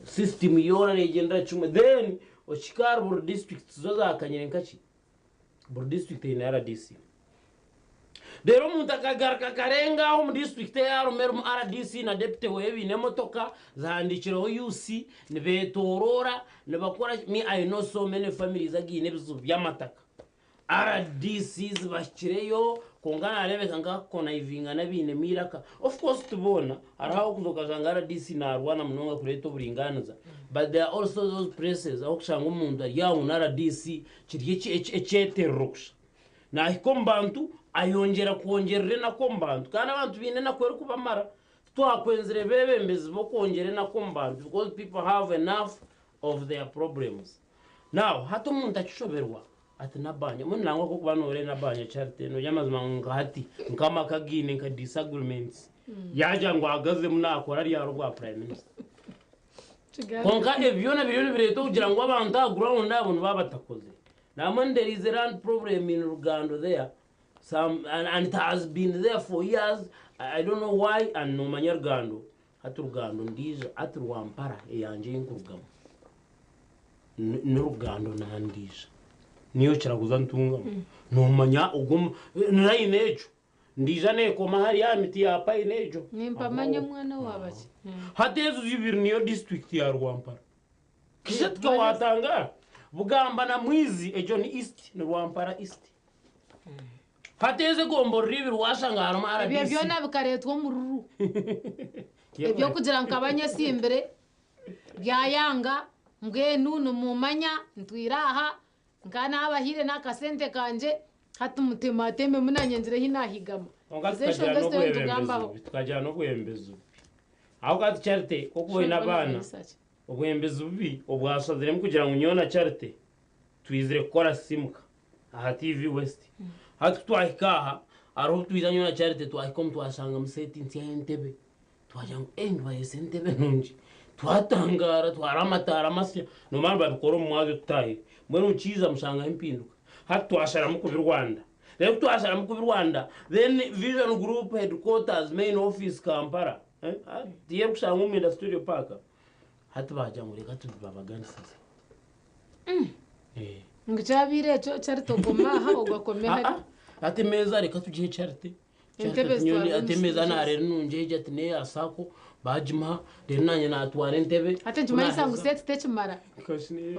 Speaker 2: system yoona negyendera kimwe then okihika ahari buri district zo zakanyire nkaki buri district eine RDC. Reero omuntu akagaruka akarenga aho omu disiturikiti ei arimu erimu RDC na deputy weye baine emotoka zihandiikireho UC nibeetooroora nibakora ki, me I know so many families againe ebizibu by'amataka. RDC zibahikireyo kwonka naareebeka nk'akukonaivinga n'abainemu eiraka. Of course ti boona, hariho ahu orikuza okashanga RDC naarwana munonga kureeta oburingaaniza but there are also those places ahu orikushanga omuntu ari aho ngu na RDC kiri ekyeterero kusha. Naahika omu bantu, ayongyera kwongyerera enaku omu bantu. Kandi abantu baine enaku erikubamara. Titwakwenzire beebembezi b'okwongyera enaku omu bantu because people have enough of their problems. Now, hati omuntu akishoberwa ati Nabanja, mbwenu nangwa kw'okuba nooreeba Nabanja Charity, nogira amazima ngu nka hati nk'amaka againe nka disagreements, yaagira ngu ahagazemu naakora ryari obwa Prime Minister. Kwonka ebi byona biriyo nibireeta okugira ngu abantu aha ground abo nibaba batakozire. Nambwenu there is a land problem in Rugando there some and, and it has been there for years I, I don't know why and nomanya Rugando hati Rugando ndiija hati Rwampara eyangye eyinkurugamu ni Rugando nandiija niyo kiraguza ntungamu nomanya ogwo line egyo Ndiija neekoma hariya aha miti ya payini egyo.
Speaker 1: Nimpamanya omwana waaba ki.
Speaker 2: Hati ezo ibiri niyo disiturikiti ya Rwampara. Kishatika waatangara, Bugamba na Mwizi egyo ni East, ni Rwampara East. Hati ezo egomborora ibiri waashanga harimu
Speaker 1: Ebyo
Speaker 2: RDC.
Speaker 1: byona bikareetwa omururu. Eby'okugira ngu nkaba nyesimbire byayanga, mbwenu nimumanya ntwire aha, Nka naabahaire n'akasente kangye, hati mutemateme naanye ngire ahi naahigama.
Speaker 2: Kwonka
Speaker 1: Ezo
Speaker 2: tukagira
Speaker 1: enshonga ezi turiyo
Speaker 2: n'obwebembezi
Speaker 1: nitugambaho.
Speaker 2: bubi, tukagira n'obwebembezi bubi. Ahabw'okuba hati Charity nk'oku oine abaana, obwebembezi bubi obwashaziremu kugira ngu nyowe na Charity twizire kukora Simuka aha TV West. Hati ku twahika aha, hariho obu twija nyowe na Charity twahika omu twashangamu seeti nsya y'entebe. Twagira ngu eh nibareesa entebe nungi. Twatangaara twara amataara masya. Nomanya nibabikora omu mwazyo tutahire. Mbwenu nkiija mushangaho empinduka. Hati twasharamu kubirwanda. Reero ku twasharamu kuba Rwanda, then Vision Group headquarters, main office Kampala, eh, tiyo erikushangwa omu Industrial Park, hati baagira ngu reka tubibabaganisize. Eh.
Speaker 1: Ngu kyabaire ekyo Charity okoma aha ogwo akome
Speaker 2: Ah,
Speaker 1: hari.
Speaker 2: ah, hati emeeza reka tugihe Charity. Charity
Speaker 1: Entebe
Speaker 2: ati nyowe
Speaker 1: zitwarwe
Speaker 2: ati
Speaker 1: omu
Speaker 2: emeeza
Speaker 1: studios.
Speaker 2: naareera nungi egi ati n'eya sacco baagimuha reero naanye naatwara entebe.
Speaker 1: Hati nikimanyisa ngu seti tekimara.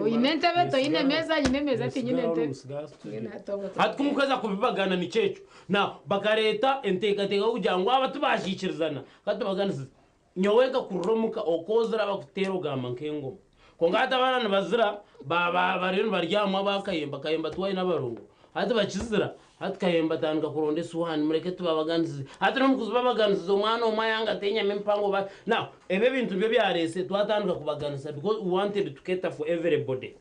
Speaker 1: Oine entebe toine meeza, nyine emeeza tinyine ntebe. Mbwenu hati obwo
Speaker 2: Hati kumukweza kubibagana nikyo ekyo. Now bakareeta enteekateeka y'okugira ngu aba tibaakiikirizana katubaganisize. Nyowe nkakurira omuka okwozira bakuteera ogamba nk'engoma. Kwonka hati abaana nibazira ba ba bariyo nibaryamwa aba Kayemba, Kayemba tiwe aine abarongo. Hati bakizira, hati Kayemba atandika kuronda esuwaani mureke tubabaganisize. Hati n'omukuzibabaganisiza omwana omwe ayanga ati enyama empango ba now ebi ebintu nibyo byareese twatandika kubaganisa because we wanted to cater for everybody.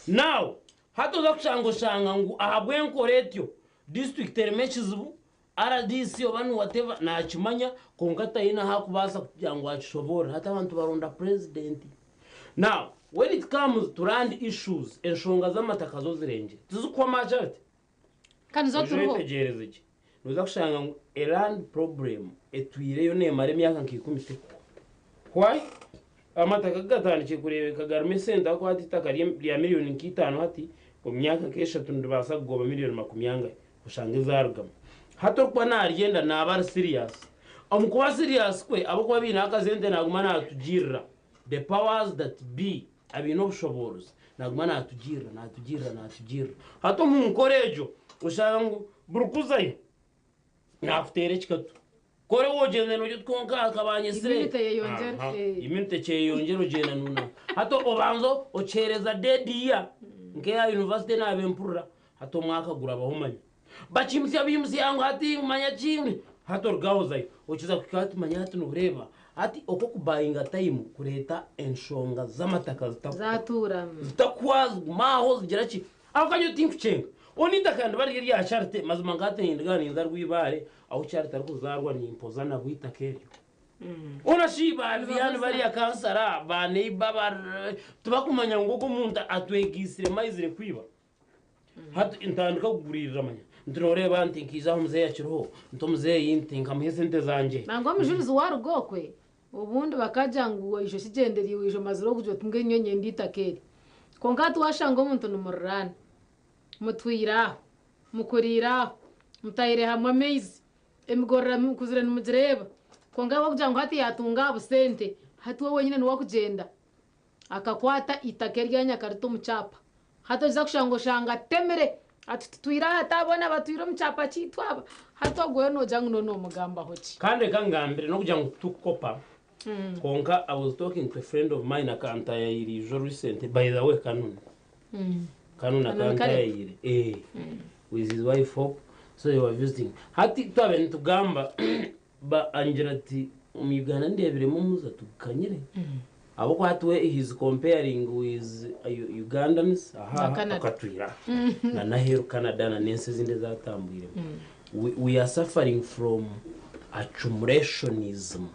Speaker 2: Now hati oza kushanga oshanga ngu ahabw'enkora etyo district erimu ekizibu, Rdc oba ni whatever nakimanya kwonka taine ahu akubaasa kugira ngu akishoboorore. Hati abantu baronda president. Now when it comes to land issues, enshonga z'amataka zo zirengire. Tizikuhwa ma Charity?
Speaker 1: Kandi zo
Speaker 2: Oije
Speaker 1: turiho.
Speaker 2: oyetegyereze gye. Noza kushanga ngu a land problem etwireyo nemara emyaka nka ikumi tekuhwa. Why? Amataka kugatandikire kureebeka garimu esente ahakuba hati eitaka rya miriyoni nka itaano hati omu myaka nk'eshatu niribaasa kugoba miriyoni makumi angahi oshange zaarugamu. Hati orikuba naaryenda naaba ari serious. Omu kuba serious kwe ahabw'okuba baine akasente naaguma naatugirira, the powers that be abaine obushoboorozi naaguma naatugirira, naatugirira, naatugirira. Hati omu nkora egyo oshanga ngu buri kuzayo Nakuteera ekikatu. Kore wogyenda nogira oti kwonka akaba anyetsire.
Speaker 1: Immunity eyeyongyera,
Speaker 2: Aha,
Speaker 1: eh.
Speaker 2: Immunity ekyeyongyera ogyenda nuna. Hati obanza okyereza dead year nk'eya university naaba empurira hati omwaka gurabaho manya. Bakiimutsya biimutsya ngu hati manya ki hati oruga aho ozayo. Okiza kuhika hati manya hati noreeba hati okwo okubayinga time kureeta enshonga z'amataka zitakuhwa.
Speaker 1: Zatuura.
Speaker 2: Zitakuhwa ziguma aho zigira ki. Aho ka nyowe tinkukyenga. Onu eitaka niba riri erya Charity, mazima nka hati nindiga ninza Rwibaare ahu Charity arikuzaarwa nimpoza nabwo eitaka eryo. Hoona shi ba Vivian bariya kansara, ba neighbour ba tibakumanya ngu ogu omuntu atwegaitsiremu aizire kwiba? Hati ntandika kuguriirira manya nti nooreeba nti nkaija aho muzeeyi akiriho, nti omuzeeyi nti nkamuha esente zangye.
Speaker 1: Nangwa omujurizi waaruga okwe, Obundi bakagira ngu waija okigyendereire waija omazire okugira oti mbwenu nyowe niinyenda eitaka eri. Kwonka hati waashanga omuntu nimuriraana, mutwire aho, mukuriire aho, mutaire hamwe amaizi, emigorora mukuzire nimugireeba, kwonka ahabw'okugira ngu hati yaatunga aha busente, hati we wenyine niwe akugyenda akakwata eitaka eryanyu akarita omu kyapa. Hati oija kushanga oshanga atemire ati tutwire aha hati aba boona batwire omu kyapa kyaitu aba. Hati ogwo we noogira ngu nooba noomugambaho ki?
Speaker 2: Kandi reka ngambire n'okugira ngu titukukopa kwonka I was talking to a friend of mine akantayayira ijo recently by the way Kanuni Kanuni
Speaker 1: Kanuni Caleb.
Speaker 2: akantayayire eh with his wife Hope so they were visiting hati twabaire nitugamba ba angira ati omu Uganda ndebiremu omuza tugukanyire Ahabw'okuba hati we he is comparing with Ugandans
Speaker 1: Na
Speaker 2: aha
Speaker 1: Canada.
Speaker 2: okatwira aha na n'aheeru Canada na n'ensi ezindi ezi atambwiremu. We, we are suffering from accumulationism.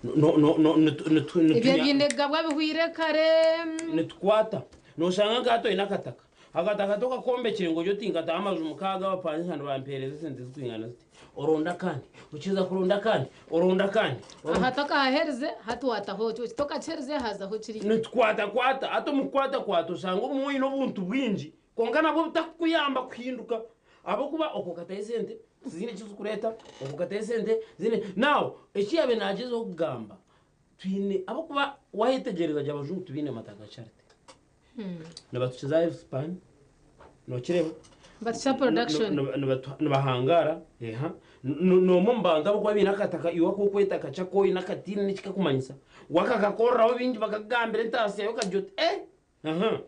Speaker 2: No, no, no, nitu, nitu,
Speaker 1: Ebyo
Speaker 2: nitunya,
Speaker 1: ebiine kugabwa bihweire kare.
Speaker 2: nitukwata noshanga nka hati oine akataka Akataka tokakombekire ngu ogire oti nkataho amaju mukaaga abapangisa nibampeereza esente zirikwingana ziti. Oronda akandi, okiza kuronda akandi, oronda akandi.
Speaker 1: Aha tokahaherize, hati waataho eki, eki tokakiherize hazaho kiriya.
Speaker 2: Nitukwatakwata, hati omu kukwatakwata oshanga obumwe oine obuntu bwingi kwonka nabwo butakukuyamba kuhinduka ahabw'okuba okwo okataho esente tiziine eki zirikureeta, okwo okataho esente tiziine, now eki yaabaire naagyezaho kugamba twine ahabw'okuba waayetegyereza gye abajungu tibaine mataka Charity. Nibatukiza life span nokireeba
Speaker 1: Nibatukira production.
Speaker 2: Nibahangaara eha n'omwe omu bantu abarikuba baine akataka iwe aku orikweta akakye aku oine akataine n'ekikakumanyisa wakakakoreraho bingi bakakugambira entaasya yo okagira oti eh aha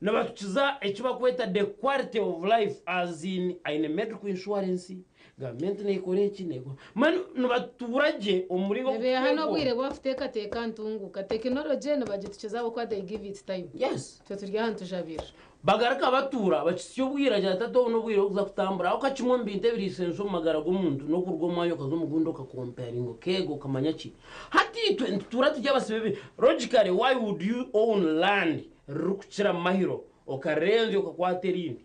Speaker 2: Nibatukiza eki barikweta the quality of life as in aine medical insurance Gavumenti neekora eki, neekora. Mbwenu nibatuura gye omu muringo
Speaker 1: Nibeeha n'obwire
Speaker 2: ogw'okuteekwa.
Speaker 1: bw'okuteekateeka ntunguuka. Tekinologye nibagitukiza ahabw'okuba they give it time.
Speaker 2: Yes.
Speaker 1: Itwe turi aha nitujabirira.
Speaker 2: Bagaruka batuura, bakitsya obwire agira ati hati obu n'obwire bw'okuza kutambura. Ahabw'okuba kimwe omu bintu ebiriisa ensi omu magara g'omuntu n'okuruga omu mwanya okaza omu gundi okakomparinga okeega okamanya ki. Hati itwe nitutuura turi abasibe b'ebintu. Logically why would you own land ririkukira mahiro okarenzya okakwata erindi?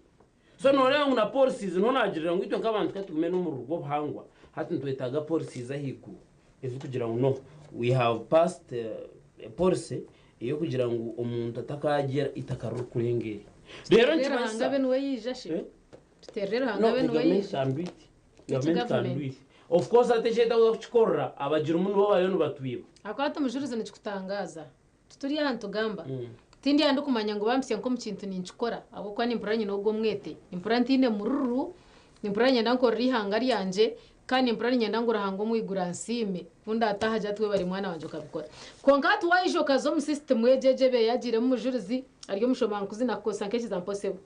Speaker 2: So nooreeba ngu na policies niho naagirira ngu itwe nk'abantu ka tugume n'omururu gw'obuhangwa hati nitwetaaga policies ahaiguru ezikugira ngu no we have passed a policy ey'okugira ngu omuntu atakaagira eitaka ririkurenga eri. Reero
Speaker 1: Tuteerere
Speaker 2: nikimanyisa
Speaker 1: Ruhanga abe niwe yaija shi. Tuteerere Ruhanga
Speaker 2: No,
Speaker 1: abe
Speaker 2: the
Speaker 1: niwe
Speaker 2: government
Speaker 1: yaija.
Speaker 2: can do it.
Speaker 1: Which
Speaker 2: Government can do
Speaker 1: government?
Speaker 2: it. Of course hati ekyetakuza kukikorera abagirimu nibo bariyo nibatwiba.
Speaker 1: Ahakuba hati omujurizi nikikutangaaza. Tituri aha nitugamba. Tindi aha ndikumanya ngu bampitsya nk'omu kintu ninkikora ahabw'okuba nimpurira nyine ogwo omwete. Nimpurira ntaine mururu, nimpurira niinyenda nkorere eihanga ryangye kandi nimpurira niinyenda ngu Ruhanga omu iguru ansiime ku ndaataaha agire ati webare mwana wangye okabikora. Kwonka hati waija okaza omu system egyo egyo ebaire yagiiremu Mujurizi ari omushomankuzi nakukozesa nk'ekigambo sebo.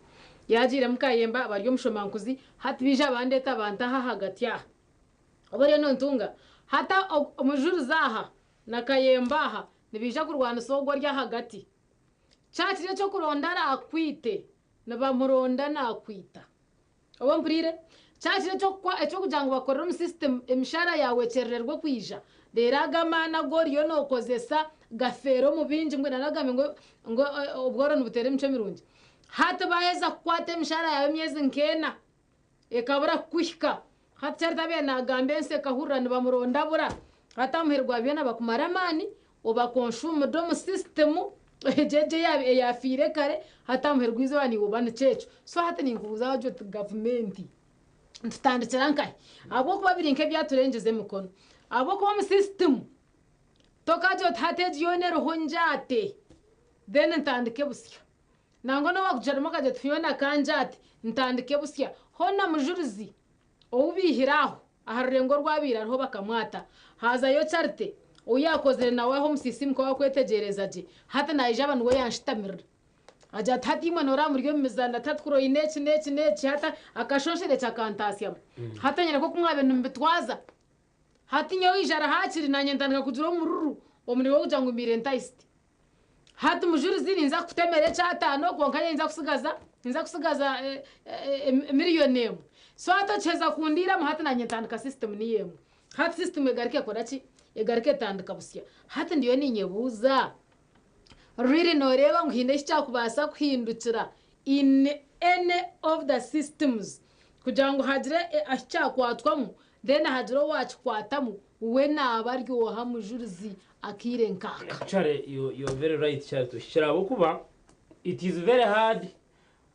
Speaker 1: Yagiiremu Kayemba bari omushomankuzi hati baija bandeeta bantaho ahagati aha. Oba oriyo nontunga? Hati Omujurizi aha na Kayemba aha nibaija kurwanisa ogwo ori ahagati. Kya kiri eky'okuronda araakwite, nibamuronda naakwita. Oba ompuriire? Kya kiri eky'okugira ngu bakorere omu system emishahara yaawe ekyerererwe kwija, reero ago amaani agu oriyo nookozesa gafeere omu bingi mbwenu nanagambe ngu ngu obworo nibuteera emicwe mirungi. Hati baaheza kukwata emishahara yaawe emyezi nk'ena, ekabura kukuhika. Hati Charity abaire nagamba ensi ekahurira nibamuronda abura. Hati aha muheru gwa byona bakumara amaani oba consumed omu system egyo egyo eyafiire kare hati aha muheru gw'eizooba niiwe oba nikyo ekyo. So hati ninkubuuza wagira oti gavumenti nitutandikira nkahi? Ahabw'okuba biri nk'ebyaturengyeza emikono. Ahabw'okuba omu system tokagira oti hati egi yoona eriho ngyate then ntandike busya. Nangwa n'obu wakugyeramu okagira oti Fiona kangyate ntandike busya, hoona Mujurizi ou baihire aho aha rurengo orwabaire ariho bakamwata, haazayo Charity ou yaakozire nawe aho omusisiimuka waakwetegyereza gye, hati naija aba niwe yanshitamirira. Agira ati hati imwe nooraba muri omu mizaano ati hati kuri oine eki n'eki n'eki hati akashonsherekye akantaasyamu. Hati nyine nk'oku mwabaire nimubitwaza. Hati nyowe eijara haakiri naanye ntandika kugira omururu omuri gw'okugira ngu mbaire ntayisite. Hati Mujurizi ninza kukutemera ekyataano kwonka nyowe ninza kusigaza ninza kusigaza miriyoni emwe. So hati okiheza kundiiramu hati nanye ntandika system niyo emwe. Hati system egaruka ekora ki? Egaruka etandika busya. Hati ndiyo ninyebuuza really noreeba ngu haine eki kyakubaasa kuhindukira in any of the systems kugira ngu hagire ahi kyakwatwamu then hagire owakikwatamu we naaba ari oha Mujurizi akaire nk'aka.
Speaker 2: Actually you you're very right Charity ohikire ahabw'okuba it is very hard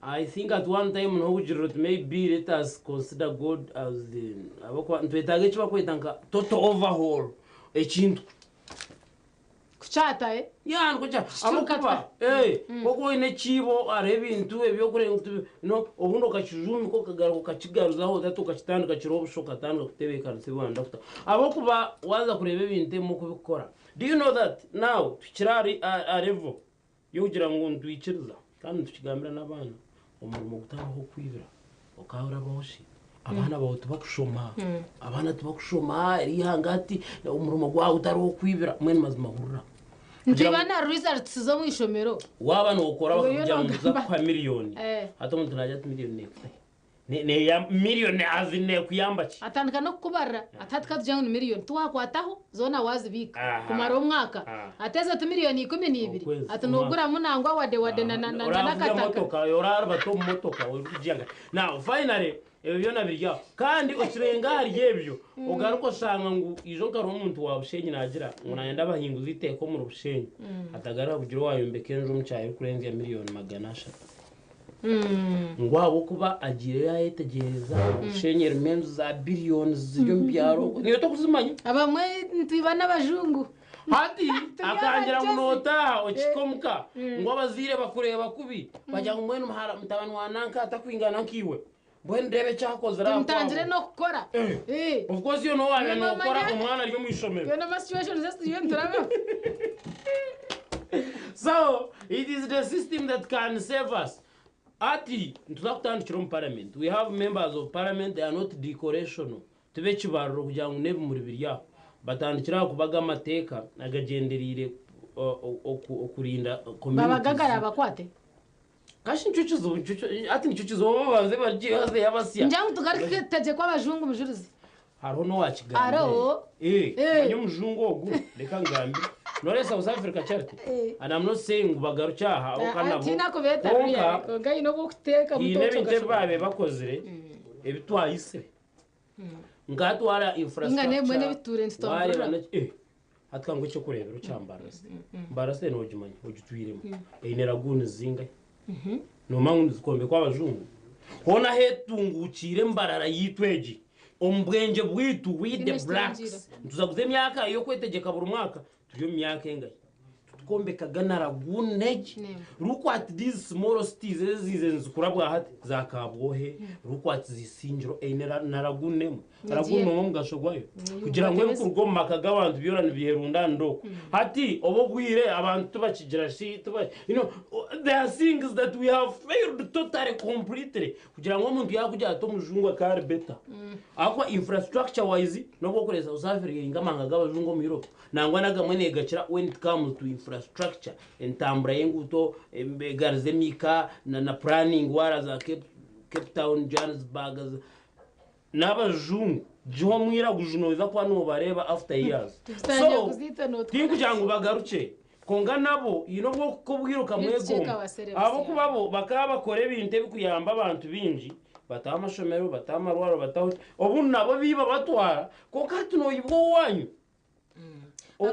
Speaker 2: I think at one time niho ogirira oti maybe let us consider God as the ahabw'okuba nitwetaaga eki barikweta nka total overhaul ekintu
Speaker 1: Kukyata eh?
Speaker 2: Yeah nikwo kya ahabw'okuba eh nk'oku oine ekiibo hariho ebintu eby'okureeba ngu no obundi okakijuumika okagaruka okakigaruzaho otati okakitandika kiriho busha okatandika kutebeekanisa ebi waayenda kuta ahabw'okuba waaza kureeba ebintu ebimwe oku birikukora do you know that now tuhikire ahari aha level y'okugira ngu nitwikiriza kandi nitukigambira n'abaana omurimo gutabaho okwibira okaba orabaho shi abaana baawe tibakushoma abaana tibakushoma eri ihanga hati omurimo gwawe gutariho okwibira mbwenu mazima hurira
Speaker 1: Nti na results z'omu ishomero.
Speaker 2: Waaba nookora
Speaker 1: Iwe
Speaker 2: bakakugira ngu nituza
Speaker 1: nogamba.
Speaker 2: kukuha miriyoni hati omuntu naagira ati miriyoni neekuta hi? Miriyoni as in neekuyamba ki?
Speaker 1: Atandika n'okukubarira ati hati ka tugire ngu ni miriyoni tiwaakwataho zoona waazibiika kumara omwaka. Ati ezo ti miriyoni 12
Speaker 2: Okwezi,
Speaker 1: ati
Speaker 2: omwaka.
Speaker 1: nooguramu nangwa wade wade na
Speaker 2: Oravuga
Speaker 1: n'akataka.
Speaker 2: motoka orarubata omu motoka orikugiha nka now finally ebyo byona biri aho kandi okirenga ahari ebyo ogaruka oshanga ngu ijo nka hariho omuntu wa Bushenyi naagira ngu nayenda abahinguzi eiteeka omuri Bushenyi hatagaruka kugira owayombeka enju omu kyaro erikurenzya miriyoni 300. Ngu ahabw'okuba agiireyo yaayetegyereza ngu Bushenyi erimu enju za billions ziri omu byaro okwo niiwe torikuzimanya.
Speaker 1: Abamwe nitwiba n'abajungu.
Speaker 2: Hati
Speaker 1: Turi
Speaker 2: akangira ngu
Speaker 1: abagyezi.
Speaker 2: nootaaha okihika omuka ngu abazaire bakureeba kubi bagira ngu mbwenu muhara mutabani wa nanka takwingana nkaiwe mbwenu reeba eki akozire aha
Speaker 1: Tumutangire
Speaker 2: kwaabo.
Speaker 1: n'okukora.
Speaker 2: Of course iwe nowaaba
Speaker 1: Iwe
Speaker 2: nookora
Speaker 1: noomanya-
Speaker 2: omwana ari omu ishomero.
Speaker 1: Twena ama situations ezi turiyo niturabamu.
Speaker 2: So it is the system that can save us. Hati nituza kutandikira omu parliament. We have members of parliament they are not decorational. Tibekibariro kugira ngu n'ebimuri biri aho. Batandikire aha kubaga amateeka agagyendereire okurinda communities.
Speaker 1: Babagagare abakwate.
Speaker 2: Kashi nikyo kizibu nikyo hati nikyo kizibu bo babanze barye hazeyo abasya.
Speaker 1: Ningira ngu tugaruke tutegyekwe abajungu mujurizi.
Speaker 2: Hariho n'owakigambire.
Speaker 1: Hariho?
Speaker 2: Eh,
Speaker 1: Eh.
Speaker 2: manya omujungu ogu reka ngambire. Noreeba South Africa Charity and I'm not saying ngu bagarukye aha ahabw'okuba nabo
Speaker 1: Tihaine akubeeta
Speaker 2: kwonka
Speaker 1: kwonka haine obu okuteeka
Speaker 2: haine ebintu ebi baabaire bakozire ebi twayitsire. Nkatwara
Speaker 1: Ninga n'ebimwe n'ebituure
Speaker 2: infrastructure
Speaker 1: nitutambura.
Speaker 2: wareeba eh hati kanguhe ekyokureeberaho kya Mbarara City. Mbarara City nogimanya ogitwiremu eine lagoons zingahi? Noomanya ngu nizikombekwa abajungu? Hoona aheetunguukiire Mbarara yaitu egi, omu bwengye bwaitu, we the blacks, nituzaguza emyaka y'okwetegyeka buri mwaka, turi omu myaka engahi? Titukombekaga na lagoon egi. Look at these small cities eziize nizikura bwahati, za Kabwohe, look at Zisingiro, eine na lagoon emwe. Lagoon noomanya omugasho gwayo? Kugira ngu ebirikuruga omu maka g'abantu byona nibyerundaanira okwo. Hati obu obwire abantu tibakigira shi, tiba, you know, there are things that we have failed totally completely kugira ngu omuntu yaakugira ati omujungu akaba ari better. Ahabw'okuba infrastructure wise n'obu orikureeba South Africa eri nk'amahanga g'abajungu omu Europe, nangwa n'agamwe neegakira when it comes to infrastructure, entambura y'enguuto, egaari z'emiika na na planning waaraza Cape, Cape Town, Johannesburg, N'abajungu giha omwiraguju noza kuba nobareeba after years so tinkugira ngu bagarukye kwonka nabo haine obu okuka obwire okamwegomba ahabw'okuba bo bakaba bakora ebintu ebikuyamba abantu baingi bataho amashomero bataho amarwariro bataho ki obundi nabo biiba batwara kwonka hati noyibwa owanyu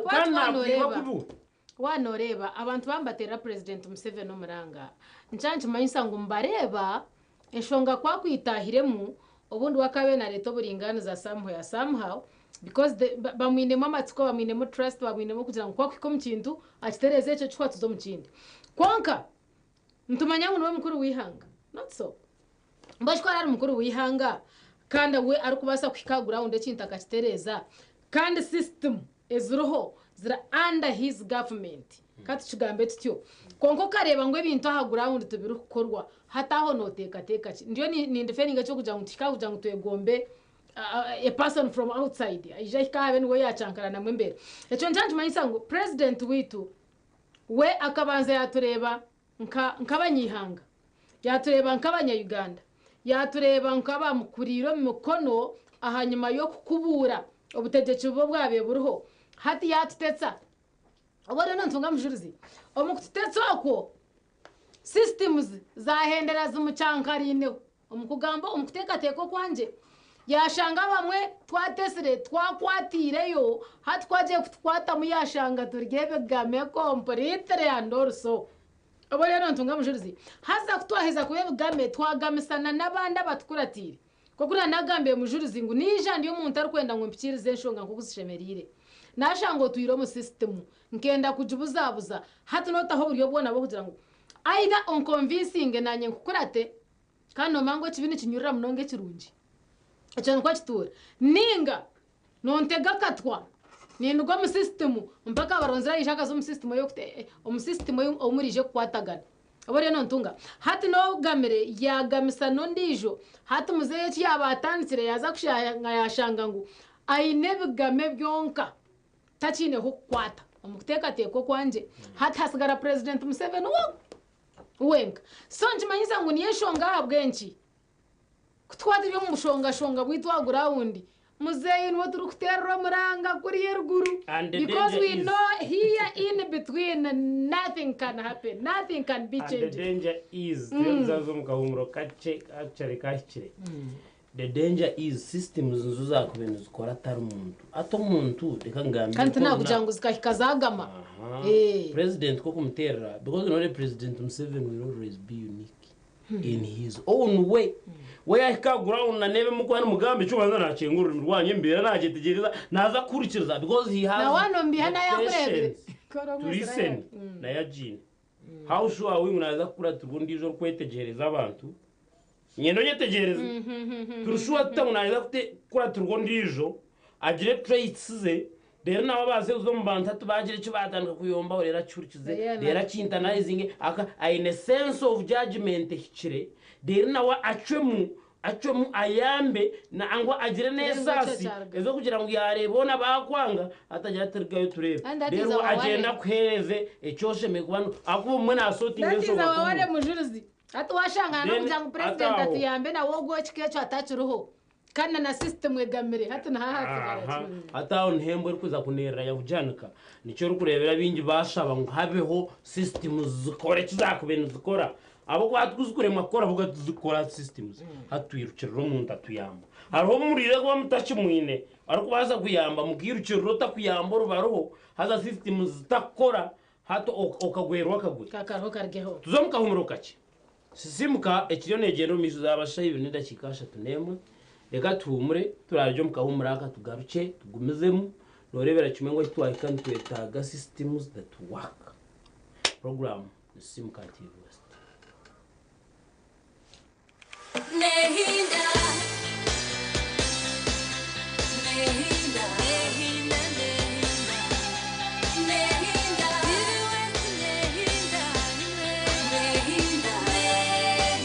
Speaker 2: kandi nakwiba kubi.
Speaker 1: Waaba nooreeba abantu baba nibateerera Purezidenti Museveni omuranga, nikyo nikimanyisa ngu nibareeba enshonga ku akwitahiremu obundi we akaabaire naareeta oburingaaniza somewhere somehow because the bamwinemu amatsiko, bamwinemu trust, bamwinemu okugira ngu ku akuhika omu kintu akitereeze ekyo kihwa tuze omu kindi. Kwonka nitumanya ngu niwe mukuru w'eihanga, not so? Mbwenu shi ku ari mukuru w'eihanga kandi we arikubaasa kuhika aha ground ekintu akakitereeza kandi system eziriho ziri under his government ka tukigambe tutyo kwonka okareeba ngu ebintu aha ground tibirikukorwa hati aho noteekateeka ki? Ndiyo nindiferinga eky'okugira ngu tuhike aha kugira ngu twegombe a person from outside aije ahike aha abe niwe yacankaranamu embeera. Ekyo nikyo nikimanyisa ngu president waitu we akabanza yatureeba nka nk'abanyaihanga, yaatureeba nk'abanya-Uganda, yaatureeba nk'abamukuriire omu mikono ahanyima y'okukubuura obutegyeki bubi obwabaire buriho, hati yaatutetsa. Obu oriyo nontunga mujurizi, omu kututetsa okwo, systems zahendera zimucankaraineho. Omu kugamba, omu kuteekateeka okwangye, yaashanga abamwe twatesire, twakwatiireyo, hati ku agiye kutukwatamu yaashanga turi ebigame completely and also. Obwo rero nontunga omujurizi. Haza ku twaheza kuba ebigame, twagamisana n'abandi abatukuratiire. Nk'oku naanagambire mujurizi ngu naija ndi omuntu arikwenda ngu mpikiirize enshonga nk'oku zishemereire. Naashanga otwire omu sisitimu, nkenda kugibuzabuza, hati nootaho oburyo bwona bw'okugira ngu either onconvincinge naanye nkukurate, Kandi noomanya ngu ekibi nikinyurira munonga ekirungi. Ekyo nikwo kituura. Nainga noontega akatwa, ninduga omu sisitimu mpaka baronzire aija akaza omu sisitimu ey'okute omu sisitimu ei ou muriije kukwatagana. Oba oriyo nontunga? Hati n'ogamire yaagamisa n'ondiijo, hati muzeeyi eki yaaba atandikire yaaza kushanga yaashanga ngu aine ebigame byonka, takiine h'okukwata. Omu kuteekateeka okwangye, hati hasigara Purezidenti Museveni wenka. wenka. So nikimanyisa ngu niyo enshonga ahabw'enki ku twaba turi omu bushongashonga bwaitu aha gurawundi, muzeeyi niwe turikuteerera omuranga kuriya eruguru
Speaker 2: And the
Speaker 1: because
Speaker 2: danger
Speaker 1: we
Speaker 2: is
Speaker 1: know here in between nothing can happen, nothing can be
Speaker 2: And the
Speaker 1: changed.
Speaker 2: danger is turiyo nituza omu kahuumuro kakye actually kahikire. The danger is systems nizo zakubaire nizikora atari muntu. Hati omuntu reka ngambire
Speaker 1: Kandi tinakugira
Speaker 2: na
Speaker 1: ngu zikahika zagama.
Speaker 2: Aha.
Speaker 1: Eh.
Speaker 2: President k'okumuterera because nore President Museveni will always be unique in his own way. We yahika aha ground na n'ebi mukuba nimugamba eky'okubanza nakyenga orurimi rwanyu embeera nagyetegyereza naza kuhurikiriza because he
Speaker 1: Na
Speaker 2: has
Speaker 1: waana omubiha
Speaker 2: the
Speaker 1: nayakureebire.
Speaker 2: patience
Speaker 1: Kora
Speaker 2: to
Speaker 1: omwesera
Speaker 2: listen
Speaker 1: yawe.
Speaker 2: naye agiine. How sure are we ngu naza kukuratirwa ondiijo orikwetegyereza abantu Nyenda onyetegyereze. Turi shuwa tuta ngu naija kukuratirwa ondiijo agire traits ze reero nawe abaase kuza omu bantu hati baagira eki baatandika kuyombaho reero akihurikize reero akintanayizinge aine sense of judgement ehikire reero nawe acwemu acwemu ayambe nangwa agire n'esaasi ez'okugira ngu yaareeba hoona baakwanga atagira ati rugayo tureebe reero agyende akuheereze eki oshemereire kuba ahakuba obumwe naasotinga enshonga nk'omuntu.
Speaker 1: Hati washangana
Speaker 2: Then
Speaker 1: n'okugira ngu
Speaker 2: hati
Speaker 1: president
Speaker 2: aho.
Speaker 1: atuyambe nawe ogwo ekika ekyo atakiriho. Kandi na system egamire hati niho hasigara
Speaker 2: Aha,
Speaker 1: kimwe.
Speaker 2: hati aho niho embwa erikuza kunerera yakujanika. Nikyo orikureebera baingi bashaba ngu habeho systems zikore eki zakubaire nizikora. Ahabw'okuba hati ku zikuremwa kukora ahabw'okuba tizikukora systems, hati twirukirira omuntu atuyamba. Hariho obu muriire kuba mutakimwine arikubaasa kuyamba mukairukirira otakuyamba orubariho haza systems zitakukora hati okagwerwa akagwe.
Speaker 1: Kakariho karugyeho.
Speaker 2: Tuze omu kahumuro kakye. Sisimuka ekiriyo neegyenda omu maisho zaaba shaaha ibiri n'edakiika 31. Reka tuhuumure, turaarugye omu kahuumuro aka tugarukye tugumizemu. Nooreebera kimwe ngu ahi twahika nitwetaaga systems that work. Puroguraamu ni Sisimuka TV West.
Speaker 21: Nehinda, nehinda, nehinda, nehinda, nehinda, nehinda, nehinda.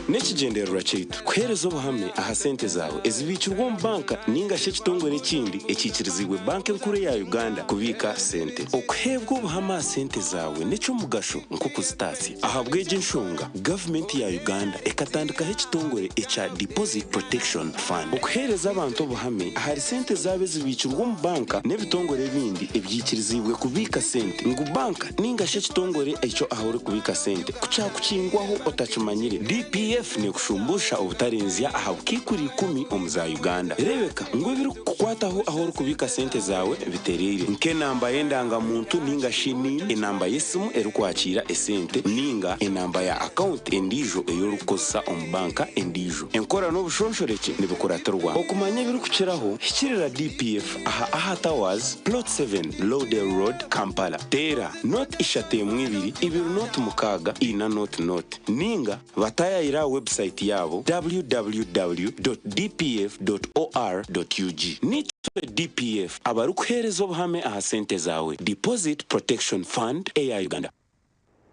Speaker 22: N'ekigyendererwa kyaitu kuheereza obuhame aha sente zaawe ezibiikirwe omu banka ninga shi ekitongore ekindi ekiikiriziibwe Banka Enkuru eya Uganda kubiika sente. Okuheebwa obuhame aha sente zaawe n'eky'omugasho nk'okuzitaatsya. Ahabw'egyo enshonga, gavumenti ya Uganda ekatandikaho ekitongore ekya Deposit Protection Fund okuheereza abantu obuhame ahari sente zaabo ezibiikirwe omu banka n'ebitongore ebindi ebiikiriziibwe kubiika sente ngu banka ninga shi ekitongore ekyo ahu orikubiika sente ku kyakukingwaho otakimanyire. DPF neekushumbusha obutarenzya aha bukaikuru ikumi omu za Uganda. Reebeka ngu ebirikukukwataho ahu orikubiika sente zaawe bitereire, nk'enamba y'endangamuntu ninga shi NIN, enamba y'esimu erikwakiira esente ninga enamba ya akawunti endiijo ei orikukozesa omu banka endiijo. Enkora n'obushonshorekye nibikuratirwa. Okumanya ebirikukiraho, hikirira DPF aha Aha Towers, Plot 7, Lovedale Road, Kampala. Teera, nooti ishatu emwe ibiri, ibiri nooti mukaaga, ina nooti nooti. Ninga bataayaayire aha webusayiti yaabo www dot dpf dot or dot ug. Niitwe DPF abarikuheereza obuhame aha sente zaawe, Deposit Protection Fund eya Uganda.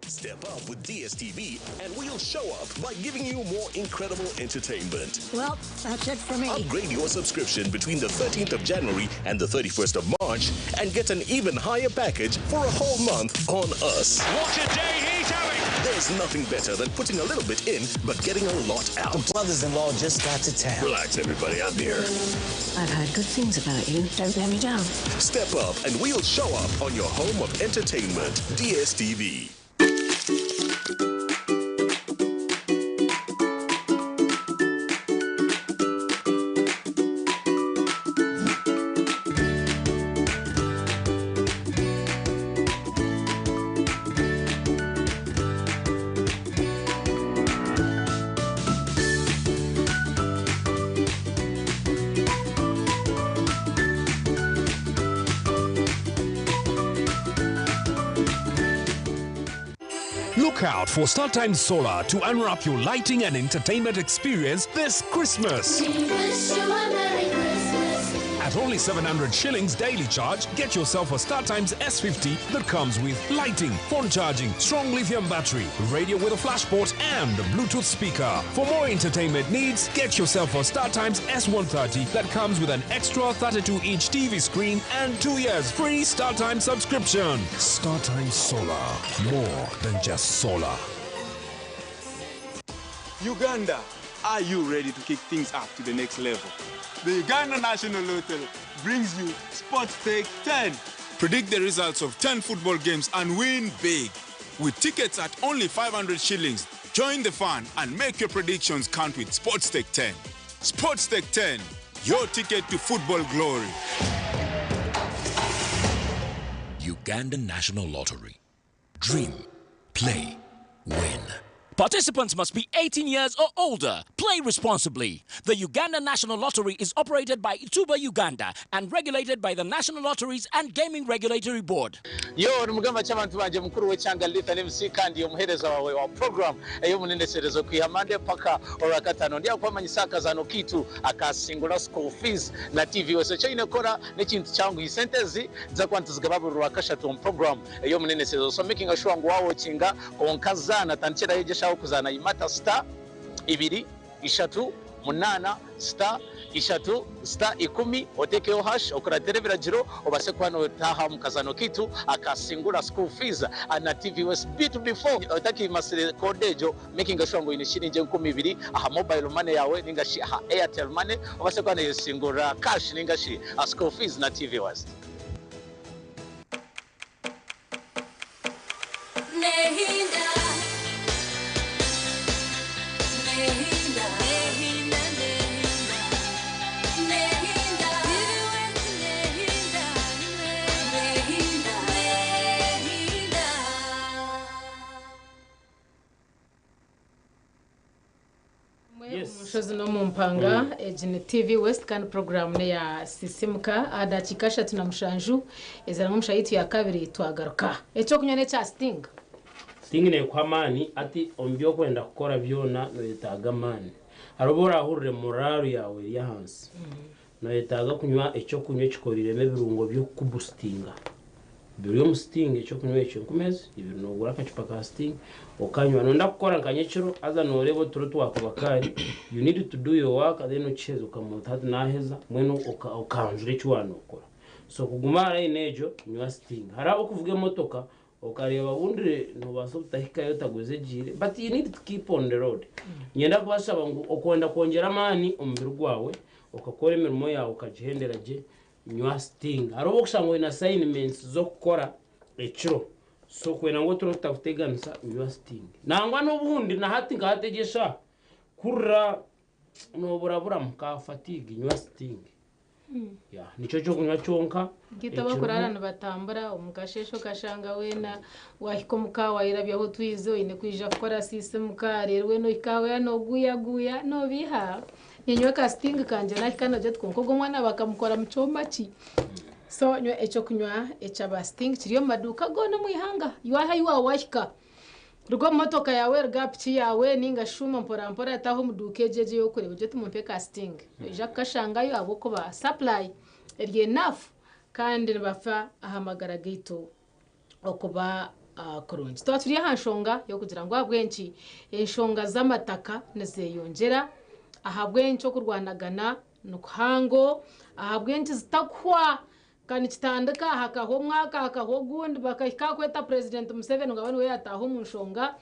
Speaker 23: Step up with DSTV and we'll show up by giving you more incredible entertainment.
Speaker 24: Well, that's it for me.
Speaker 23: Upgrade your subscription between the 13th of January and the 31st of March and get an even higher package for a whole month on us.
Speaker 25: What a day he's having!
Speaker 23: There's nothing better than putting a little bit in but getting a lot out.
Speaker 26: The brothers-in-law just got to town.
Speaker 23: Relax, everybody, I'm here.
Speaker 24: I've heard good things about you. Don't let me down.
Speaker 23: Step up and we'll show up on your home of entertainment, DSTV.
Speaker 25: Look out for StarTimes Solar to unwrap your lighting and entertainment experience this Christmas.
Speaker 21: We wish you a Merry Christmas.
Speaker 25: At only 700 shillings daily charge, get yourself a StarTimes S50 that comes with lighting, phone charging, strong lithium battery, radio with a flash port, and a Bluetooth speaker. For more entertainment needs, get yourself a StarTimes S130 that comes with an extra 32-inch TV screen and 2 years free StarTimes subscription. StarTimes Solar, more than just solar.
Speaker 27: Uganda, are you ready to kick things up to the next level? The Uganda National Lottery brings you Sports Take 10. Predict the results of 10 football games and win big. With tickets at only 500 shillings, join the fun and make your predictions count with Sports Take 10. Sports Take 10, your ticket to football glory.
Speaker 28: Uganda National Lottery. Dream, play, win.
Speaker 29: Participants must be 18 years or older. Play responsibly. The Uganda National Lottery is operated by Ituba Uganda and regulated by the National Lotteries and Gaming Regulatory Board.
Speaker 30: Yo nimugamba ki abantu bangye mukuru w'ekyanga Lithan MC kandi omuheereza waawe wa program ey'omuneneserezo kwiha Monday paka Orwakatano. Ndi aho kubamanyisa akazaano kaitu akasingura school fees na TV yose. Eki oine kukora n'ekintu kyanguhi. Sente ezi niza kuba nituzigaba buri Rwakashatu omu program ey'omuneneserezo. So making sure ngu wawokinga konka zaana tandikiraho egyeshaho kuzaana yimata star ibiri ishatu Munaana, star, ishatu, star, 10, otekeho hash, okuratire ebiragiro, obase kuba notaaha omu kazaano kaitu aka Singura School Fees na TV West B2B4. Otakiimasire code egyo, makinga sure ngu oine shiringi 2000 aha mobile money yaawe ninga shi aha Airtel money, obase kuba noyesingurira cash ninga shi school fees na TV West.
Speaker 1: Omushozi n'omumpanga egi ni TV West kandi puroguraamu neya Sisimuka aha dakiika 37 eziramu omusha yaitu ya kabiri twagaruka. Ekyokunywa n'ekya Sting.
Speaker 2: Sting neekuha amaani hati omu by'okwenda kukora byona noyetaaga amaani. Hariho obu oraahurire morale yaawe eri ahansi, noyetaaga kunywa ekyokunywa ekikoreiremu ebirungo by'okukubusitinga. Biri omu Sting ekyokunywa ekyo 20 noogura akacupa ka Sting okanywa. Noyenda kukora nka nyekiro haza nooreeba oturo twakuba kare, you need to do your work then okiheza okamanya oti hati naaheza mbwenu okanjura eki waaba nookora. So kuguma aha line egyo, nywa Sting. Hariho ab'okuvuga emotoka okareeba obundi noobaasa obutahikayo otaguze egiire but you need to keep on the road. Niinyenda kubashaba ngu okwenda kwongyera amaani omu mubiri gwawe, okakora emirimo yaawe okagihendera gye, nywa Sting. Hariho obu orikushanga oine assignments z'okukora ekiro, so kwenda ngu oturo tutakuteganisa, nywa Sting. Nangwa n'obundi na hati nka hati egi eshaaha, kuhurira nooburaburamu ka fatigue, nywa Sting. Yeah, nikyo kyokunywa kyonka
Speaker 1: Nk'itwe abakuraara nibatambura omu kasheeshe okashanga weena waahika omu ka waayerabyaho otwizi oine kwija kukora sisimuka reero weena ohika aha weena nooguuyaguuya noobiiha. Niinywa ka sting kangye naahika noogira oti kwonka ogu omwana bakamukora mu kyoma ki? So nywa ekyokunywa ekyaba sting kiri omu maduuka goona omu ihanga. Iwe ahu waaba waahika Ruga omu motoka yaawe, ruga aha piki yaawe nainga shuuma mpora mpora taaha omu duuka egyo egyo ei orikureeba ogire oti mumpe ka sting. Noija kukashangayo ahabw'okuba supply eri enough kandi nibafa aha magara gaitu okuba kurungi. Twaba turi aha nshonga y'okugira ngu ahabw'enki enshonga z'amataka nizeyongyera, ahabw'enki okurwanagana nikuhango, ahabw'enki zitakuhwa Ka nikitandika, hakahwa omwaka, hakahwa ogundi, bakahika aha kweta Purezidenti Museveni ngu abe niwe yaataaha omu nshonga.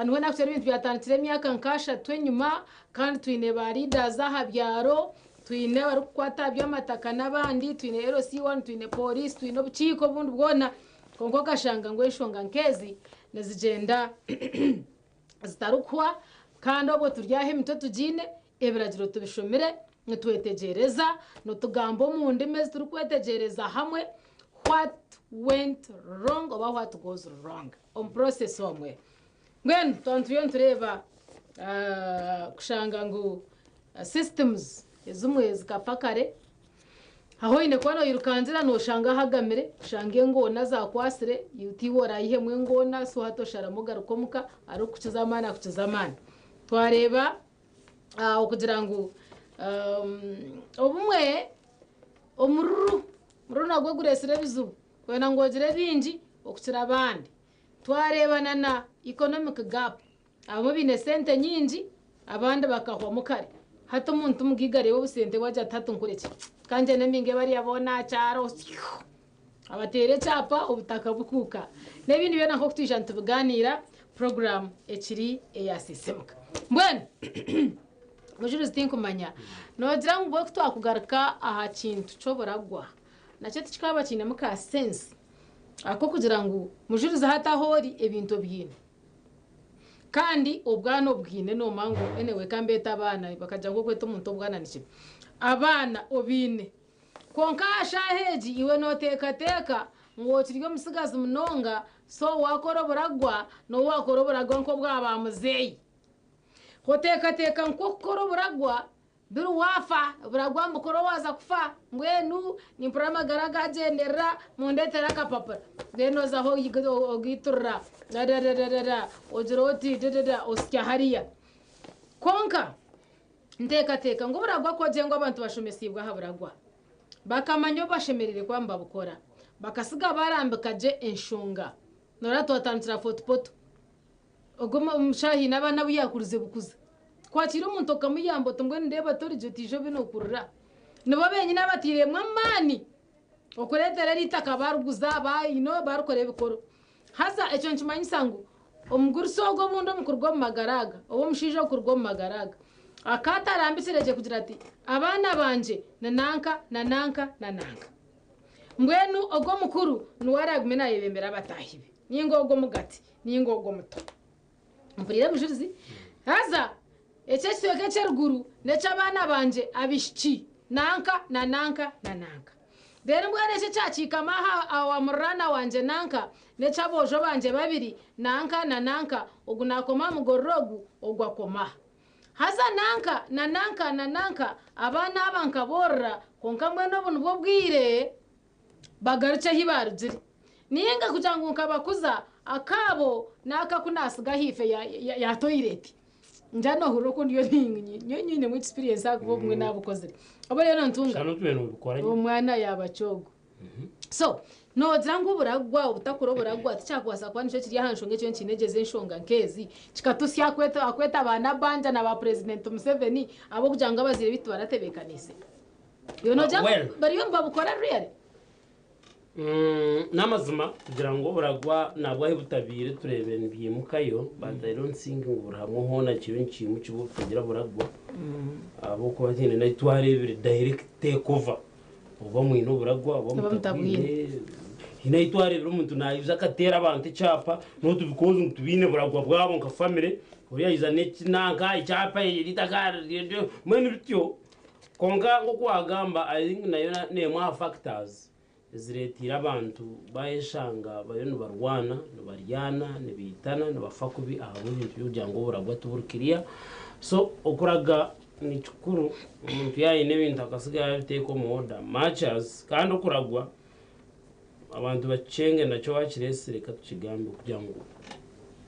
Speaker 1: Niho nakugira ebintu byatandikire emyaka nk'ashatu enyima kandi twine ba leaders aha byaro, twine abarikukwata aha by'amataka n'abandi, twine LC1, twine pooriisi, twine obukiiko obundi bwona kwonka okashanga ngu enshonga nk'ezi nizigyenda zitarikuhwa kandi obwo turi aha emitwe tugiine, ebiragiro tubishomire, nitwetegyereza, nitugamba omu ndimi ezi turikwetegyereza hamwe what went wrong oba what goes wrong omu process omwe. Mbwenu twaba turiyo nitureeba kushanga ngu systems ezimwe zikafa kare, Ahu oine kuba noirukangira noshanga hagamire, oshanga engoona zakwatsire, tiiwe oraihemu engoona, so hati osharamu ogaruka omuka, arikukukiza amaani akukiza amaani. Twareeba okugira ngu obumwe omururu, omururu nagwo gureetsire ebizibu, kwenda ngu ogire bingi okukira abandi. Twareeba na na economic gap, Abamwe baine sente nyingi abandi bakahwamu kare. Hati omuntu omugaiga areeba obusente bwe agira ati hati nkore ki? Ka ngyende mbinge bariya boona aha kyaro. Abateera ekyapa obutaka bukuuka. N'ebindi byona nk'oku twija nitubigaaniira puroguraamu ekiri eya Sisimuka. Mbwenu Mujurizi tinkumanya noogira ngu ku twakugaruka aha kintu ky'oburagwa nakyo tikikaaba kiinemu ka sense ak'okugira ngu Mujurizi hati ahu ori ebintu obiine? Kandi obwana obwine noomanya ngu anyway ka mbeete abaana bakagira ngu okweta omuntu obwana ni kibi. Abaana obaine kwonka aha shaaha egi iwe nooteekateeka ngu okiri omutsigazi munonga so waakora oburagwa n'obu waakora oburagwa nk'obwa ba muzeeyi. Oteekateeka ngu ku okukora oburagwa Biri waafa, buragwa mukuru owaaza kufa, mbwenu nimpurira amagara gaagyenderera, mundeetere akapapura. Mbwenu ozaho ogaiturura, dadadadada, ogira oti dadada, osya hariya. Kwonka nteekateeka ngu oburagwa ku ogire ngu abantu bashomesiibwe aha buragwa, bakamanya obu bashemereire kuba nibabukora, bakasiga baarambika gye enshonga. Nooreeba twatandikira Fort Portal. Ogwo omushaija haine abaana abu yaakurize bukuza. Kwakiira omuntu okamuyamba oti mbwenu ndeeba torigye otiija obe nookurira. Nibo benyini abatairemu amaani okureetera eri itaka baariguza ba you know baarikora ebikoro. Haza ekyo nikimanyisa ngu omugurusi ogwo obundi omu kuruga omu magara aga oba omushaija okuruga omu magara aga akaba atarambikire gye kugira ati abaana bangye ni nanka na nanka na nanka. Mbwenu ogwo omukuru niwe araagume naayebembera abataahi be nainga ogwo omugati nainga ogwo omuto. Mpuriire mujurizi? Haza eki ekicweka eky'eruguru n'eky'abaana bangye abaishiki, nanka na nanka na nanka. Reero mbwenu eki ekyakiikama aha wa mururaana wangye nanka, n'eky'aboojo bangye babiri, nanka na nanka, ogu naakoma aha mugorora ogu, ogu akoma aha. Haza nanka na nanka na nanka, abaana aba nkaboorora, kwonka mbwenu obu nibwo bwire bagarukye ahi baarugire. Nainga kugira ngu nkabakuza, akaabo n'aka aku naatsiga ahaifo ya toyireti. Ngira noohurira oku ndiyo nyowe nyinemu experience ahakuba obumwe naabukozire. Obu rero ntunga omwana yaaba kyogo. So noogira ngu oburagwa, obutakura oburagwa tikyakubaasa kuba nikyo kiri aha nshonga ekyo nikinegyeza enshonga nk'ezi. Kikatusya ahakweta ba Nabbanja na ba Purezidenti Museveni ahabw'okugira ngu abazaire baitu tibaratebeekaniise. Iwe noogira ngu bariyo nibabukora really?
Speaker 2: N'amazima kugira ngu oburagwa nabwo ahi butabaire tureebire nibwimukayo but I don't think ngu buri hamwe hoona kiriyo nikiimukibwa obutagira buragwa ahabw'okuba tihaine n'ahi twareebire direct take over oba mwine oburagwa oba mutabwine. Haine ahi twareebire omuntu naija akateera abantu ekyapa not because ngu tibaine buragwa bwabo nka family oriya yaija n'ekinanka ekyapa eri eitaka mbwenu bityo. Kwonka nk'oku waagamba I think nayo n'emwe aha factors ezireeteire abantu bayeshanga bariyo nibarwana, nibaryana, nibaitana, nibafa kubi ahabw'ebintu by'okugira ngu oburagwa tiburi clear. So okuraga ni kikuru omuntu yaaba aine ebintu akasiga yaabiteeka omu order much as kandi okuragwa abantu bakikyenge nakyo wakireetsire ka tukigambe kugira ngu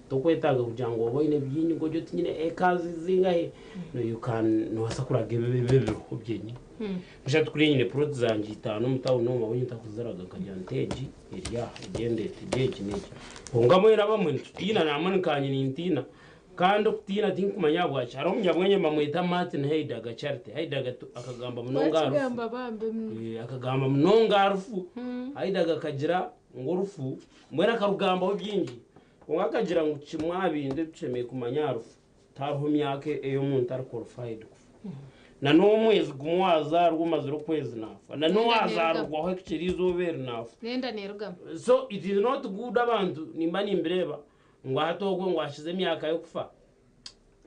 Speaker 2: tokwetaaga kugira ngu obe oine bingi ngu ogire oti nyine acres zingahi no you can nobaasa kuraga ebi ebiriho byenyini Busha tikuriya nyine plot zangye itaano omu town omu ahabw'enki ntakuziraga nkagira nti egi eri aha egyenda eti egi egi n'egi kwonka mbwenu abamwe nitutiina nangwa nkanye nintiina Kandi okutiina tinkumanya ahabwaki. Hariho omunyabwengye nibamweta Martin Heidegger, Charity Heidegger akagamba munonga aha rufu.
Speaker 1: Wakigamba bambi.
Speaker 2: Eh, akagamba munonga aha rufu. Heidegger akagira ngu orufu, mbwenu akarugambaho bingi, kwonka akagira ngu kimwe aha bintu ebi tushemereire kumanya aha rufu, tihariho myaka ei omuntu ari qualified kufa. Na n'omwezi gumwe waazaarwa omazire okwezi naafa. Na n'owaazaarwaho ekikira eizooba eri naafa.
Speaker 1: N'enda neerugamu.
Speaker 2: So it is not good abantu nimba nimbireeba Ngu hati ogwo ngu ashize emyaka y'okufa.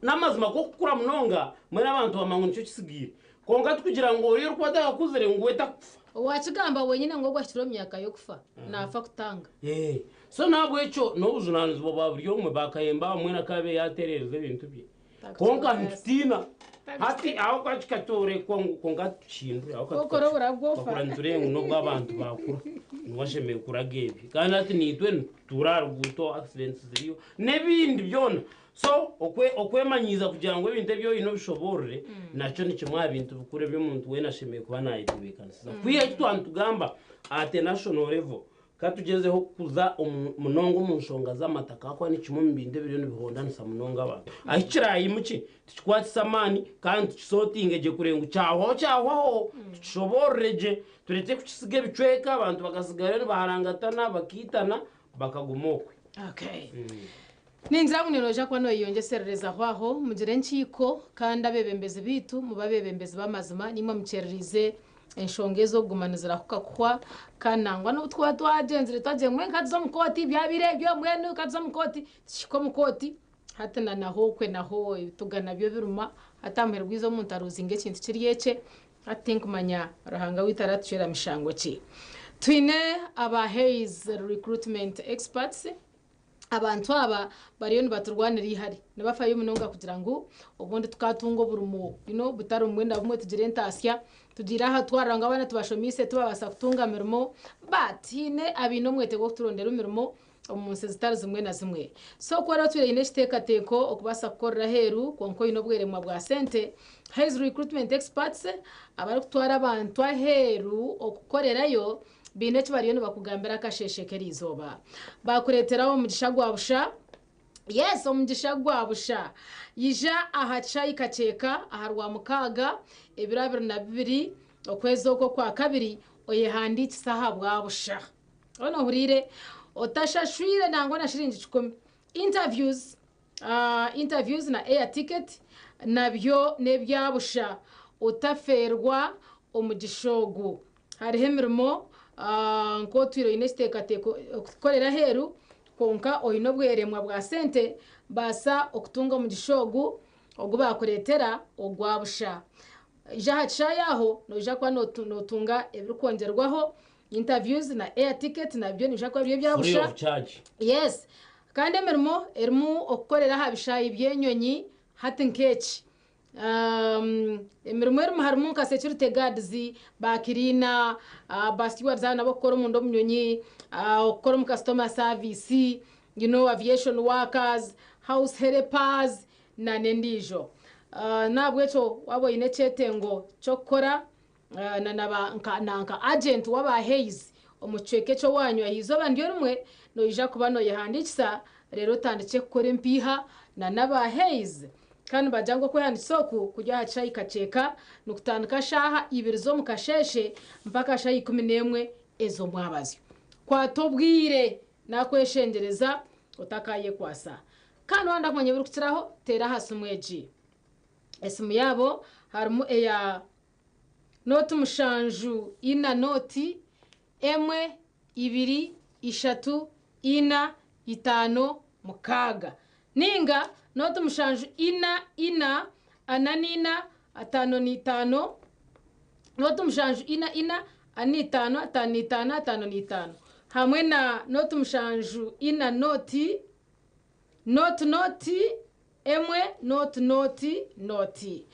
Speaker 2: N'amazima k'okukura munonga, mbwenu abantu bamanya ngu nikyo kisigaire. Kwonka tikugira ngu oriya orikuba atakakuzire ngu we takufa.
Speaker 1: Owakigamba wenyine ngu ogwo ahikire omu myaka y'okufa, naafa kutanga.
Speaker 2: So n'ahabw'ekyo n'obujunaanizibwa bwa buri omwe, bakayemba abamwe n'akaabe yaatereereza ebintu bye. Kwonka nitutiina. Hati aho ka kikatworekwa ngu kwonka tukihindure aho
Speaker 1: Okora oburagwa ofa.
Speaker 2: tukakura nitureeba ngu n'obu abantu baakura niwe ashemereire kuraga ebi. Kandi hati naitwe nitutuura aha ruguuto accidents ziriyo n'ebindi byona. So okwe okwemanyiiza kugira ngu ebintu ebi oine obishoboorore nakyo ni kimwe aha bintu bikuru ebi omuntu weena ashemereire kuba naayetebeekanisiza. Kwiha eki twaba nitugamba at a national level Ka tugyezeho kuza munonga omu nshonga z'amataka ahakuba ni kimwe omu bintu ebiriyo nibihondanisa munonga abantu. Ahi kiraaimukye tukikwatise amaani kandi tukisotinge gye kureba ngu kyahwaho kyahwaho, tukishoboorore gye turekye kukisiga ebicweka abantu bakasigarayo nibaharangatana bakaitana bakaguma okwe.
Speaker 1: Okay. Ningira ngu noija kuba noyeyongyesererezaho aho, mugire enkiiko kandi abeebembezi baitu mube abeebembezi b'amazima, naimwe mukyererize enshonga ezi okuguma nizirahuka kuhwa kandi nangwa n'obu twakuba twagyenzire twagira ngu mbwenu ka tuze omu kooti byabaire ebyo mbwenu ka tuze omu kooti, tukihika omu kooti hati na naho okwe naho ebituga nabyo biruma, hati aha muheru gw'eizooba omuntu aruzinga ekintu kiri ekye, hati tinkumanya Ruhanga waitu aratucwera mishango ki. Twine aba Hays Recruitment Experts. Abantu aba bariyo nibaturwanira eihari. Nibafayo munonga kugira ngu obundi tukatunga oburimo you know, butari bumwe na bumwe tugire entaasya, tugire aha twarora ngu abaana tubashomeise tibabaasa kutunga mirimo but haine abaine omwete gw'okuturondera emirimo omu nsi zitari zimwe na zimwe. So ku oraabe otwire oine ekiteekateeko okubaasa kukorera aheeru kwonka oine obweremwa bwa sente, Hays Recruitment Experts abarikutwara abantu aheeru okukorerayo Baine eki bariyo nibakugambira akasheeshe k'eriizooba. Baakureetera omugisha gwa busha. Yes, omugisha gwa busha. Ija aha kishaayi Kakyeka aha Rwamukaaga ebiro 22 okwezi oku Okwakabiri oyehandiikise aha bwa busha. Hoona ohuriire? Otashashwire nangwa na shiringi kikumi. Interviews, interviews na air ticket nabyo n'ebya busha. Otafeerwa omugisha ogu. Hariho emirimo nk'otwire oine ekiteekateeko okukorera aheeru kwonka oine obweremwa bwa sente, baasa okutunga omugisha ogu ogu baakureetera ogwa busha. Ija aha kishaayi aho noija kuba nootunga ebirikwongyerwaho, interviews na air ticket nabyo nibiija kuba biri ebya
Speaker 2: Free
Speaker 1: busha.
Speaker 2: of charge.
Speaker 1: Yes. Kandi emirimo erimu okukorera aha bishaayi by'enyonyi hati nk'eki. Emirimo erimu harimu nka security guards, ba cleaner, ba stewards abo nab'okukora omunda omu nyonyi, okukora omu customer service, you know, aviation workers, house helpers na n'endiijo. N'ahabw'ekyo waaba oine ekyetengo ky'okukora na na nka na nka agent w'aba Hays omu kicweka eky'owaanyu aha izooba niryo rimwe, noija kuba nooyehandiikisa reero otandikye kukora empiiha na n'aba Hays. Kandi nibagira ngu okwehandiikisa oku kuri aha kishaayi Kakyeka nikutandika shaaha ibiri z'omu kasheeshe mpaka shaaha 11 ez'omwabazyo. Kwata obwire naakweshengyereza otakayekwasa. Kandi waayenda kumanya ebirikukiraho teera aha simu egi. Esimu yaabo harimu eya nooti mushanju ina nooti emwe ibiri ishatu ina itaano mukaaga ninga nooti mushanju ina ina ana n'ina ataano n'itaano nooti mushanju ina ina ana n'itaano ataano n'itaano ataano n'itaano hamwe na nooti mushanju ina nooti nooti nooti Emwe nooti nooti nooti.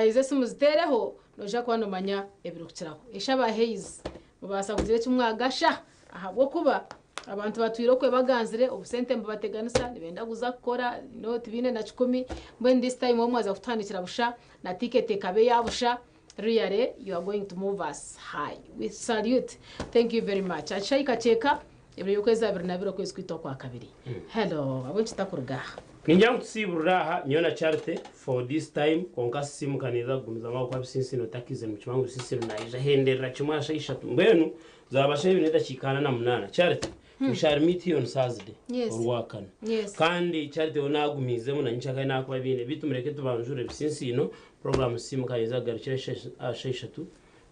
Speaker 1: Ezo esimu ziteereho noija kuba noomanya ebirikukiraho. Eshi aba Hays mubaasa kugira eki mwagasha ahabw'okuba abantu batwire okwe baganzire obusente nibubateganisa nibenda kuza kukora no tibaine na kikumi mbwenu this time waaba mwaza kutuhandikira busha na ticket ekaba eya busha really you are going to move us high. We salute. Thank you very much. Akishayi Kakyeka ebiro by'okwezi 22 okwezi kwaitu Okwakabiri. Hello, ahabw'enki tutakuruga aha?
Speaker 2: Ningira ngu tusiiburire aha nyowe na Charity for this time kwonka Sisiimuka neeza kugumizamu ahabw'okuba Bisinsino otakiizire nikimanya ngu Bisinsino naija ahenderera kimwe aha shaaha ishatu mbwenu zaaba shaaha ibiri n'edakiika ana na munaana. Charity, we shall meet here on Thursday,
Speaker 1: Yes.
Speaker 2: Orwakana.
Speaker 1: Yes.
Speaker 2: Kandi Charity we naagumiizemu na nyekyakare naakuba abiine beitu mureke tubanjure Bisinsino, puroguraamu Sisiimuka neeza kugarukira aha shaaha ishatu.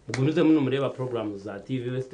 Speaker 2: Mugumizemu nimureeba puroguraamu za TV West.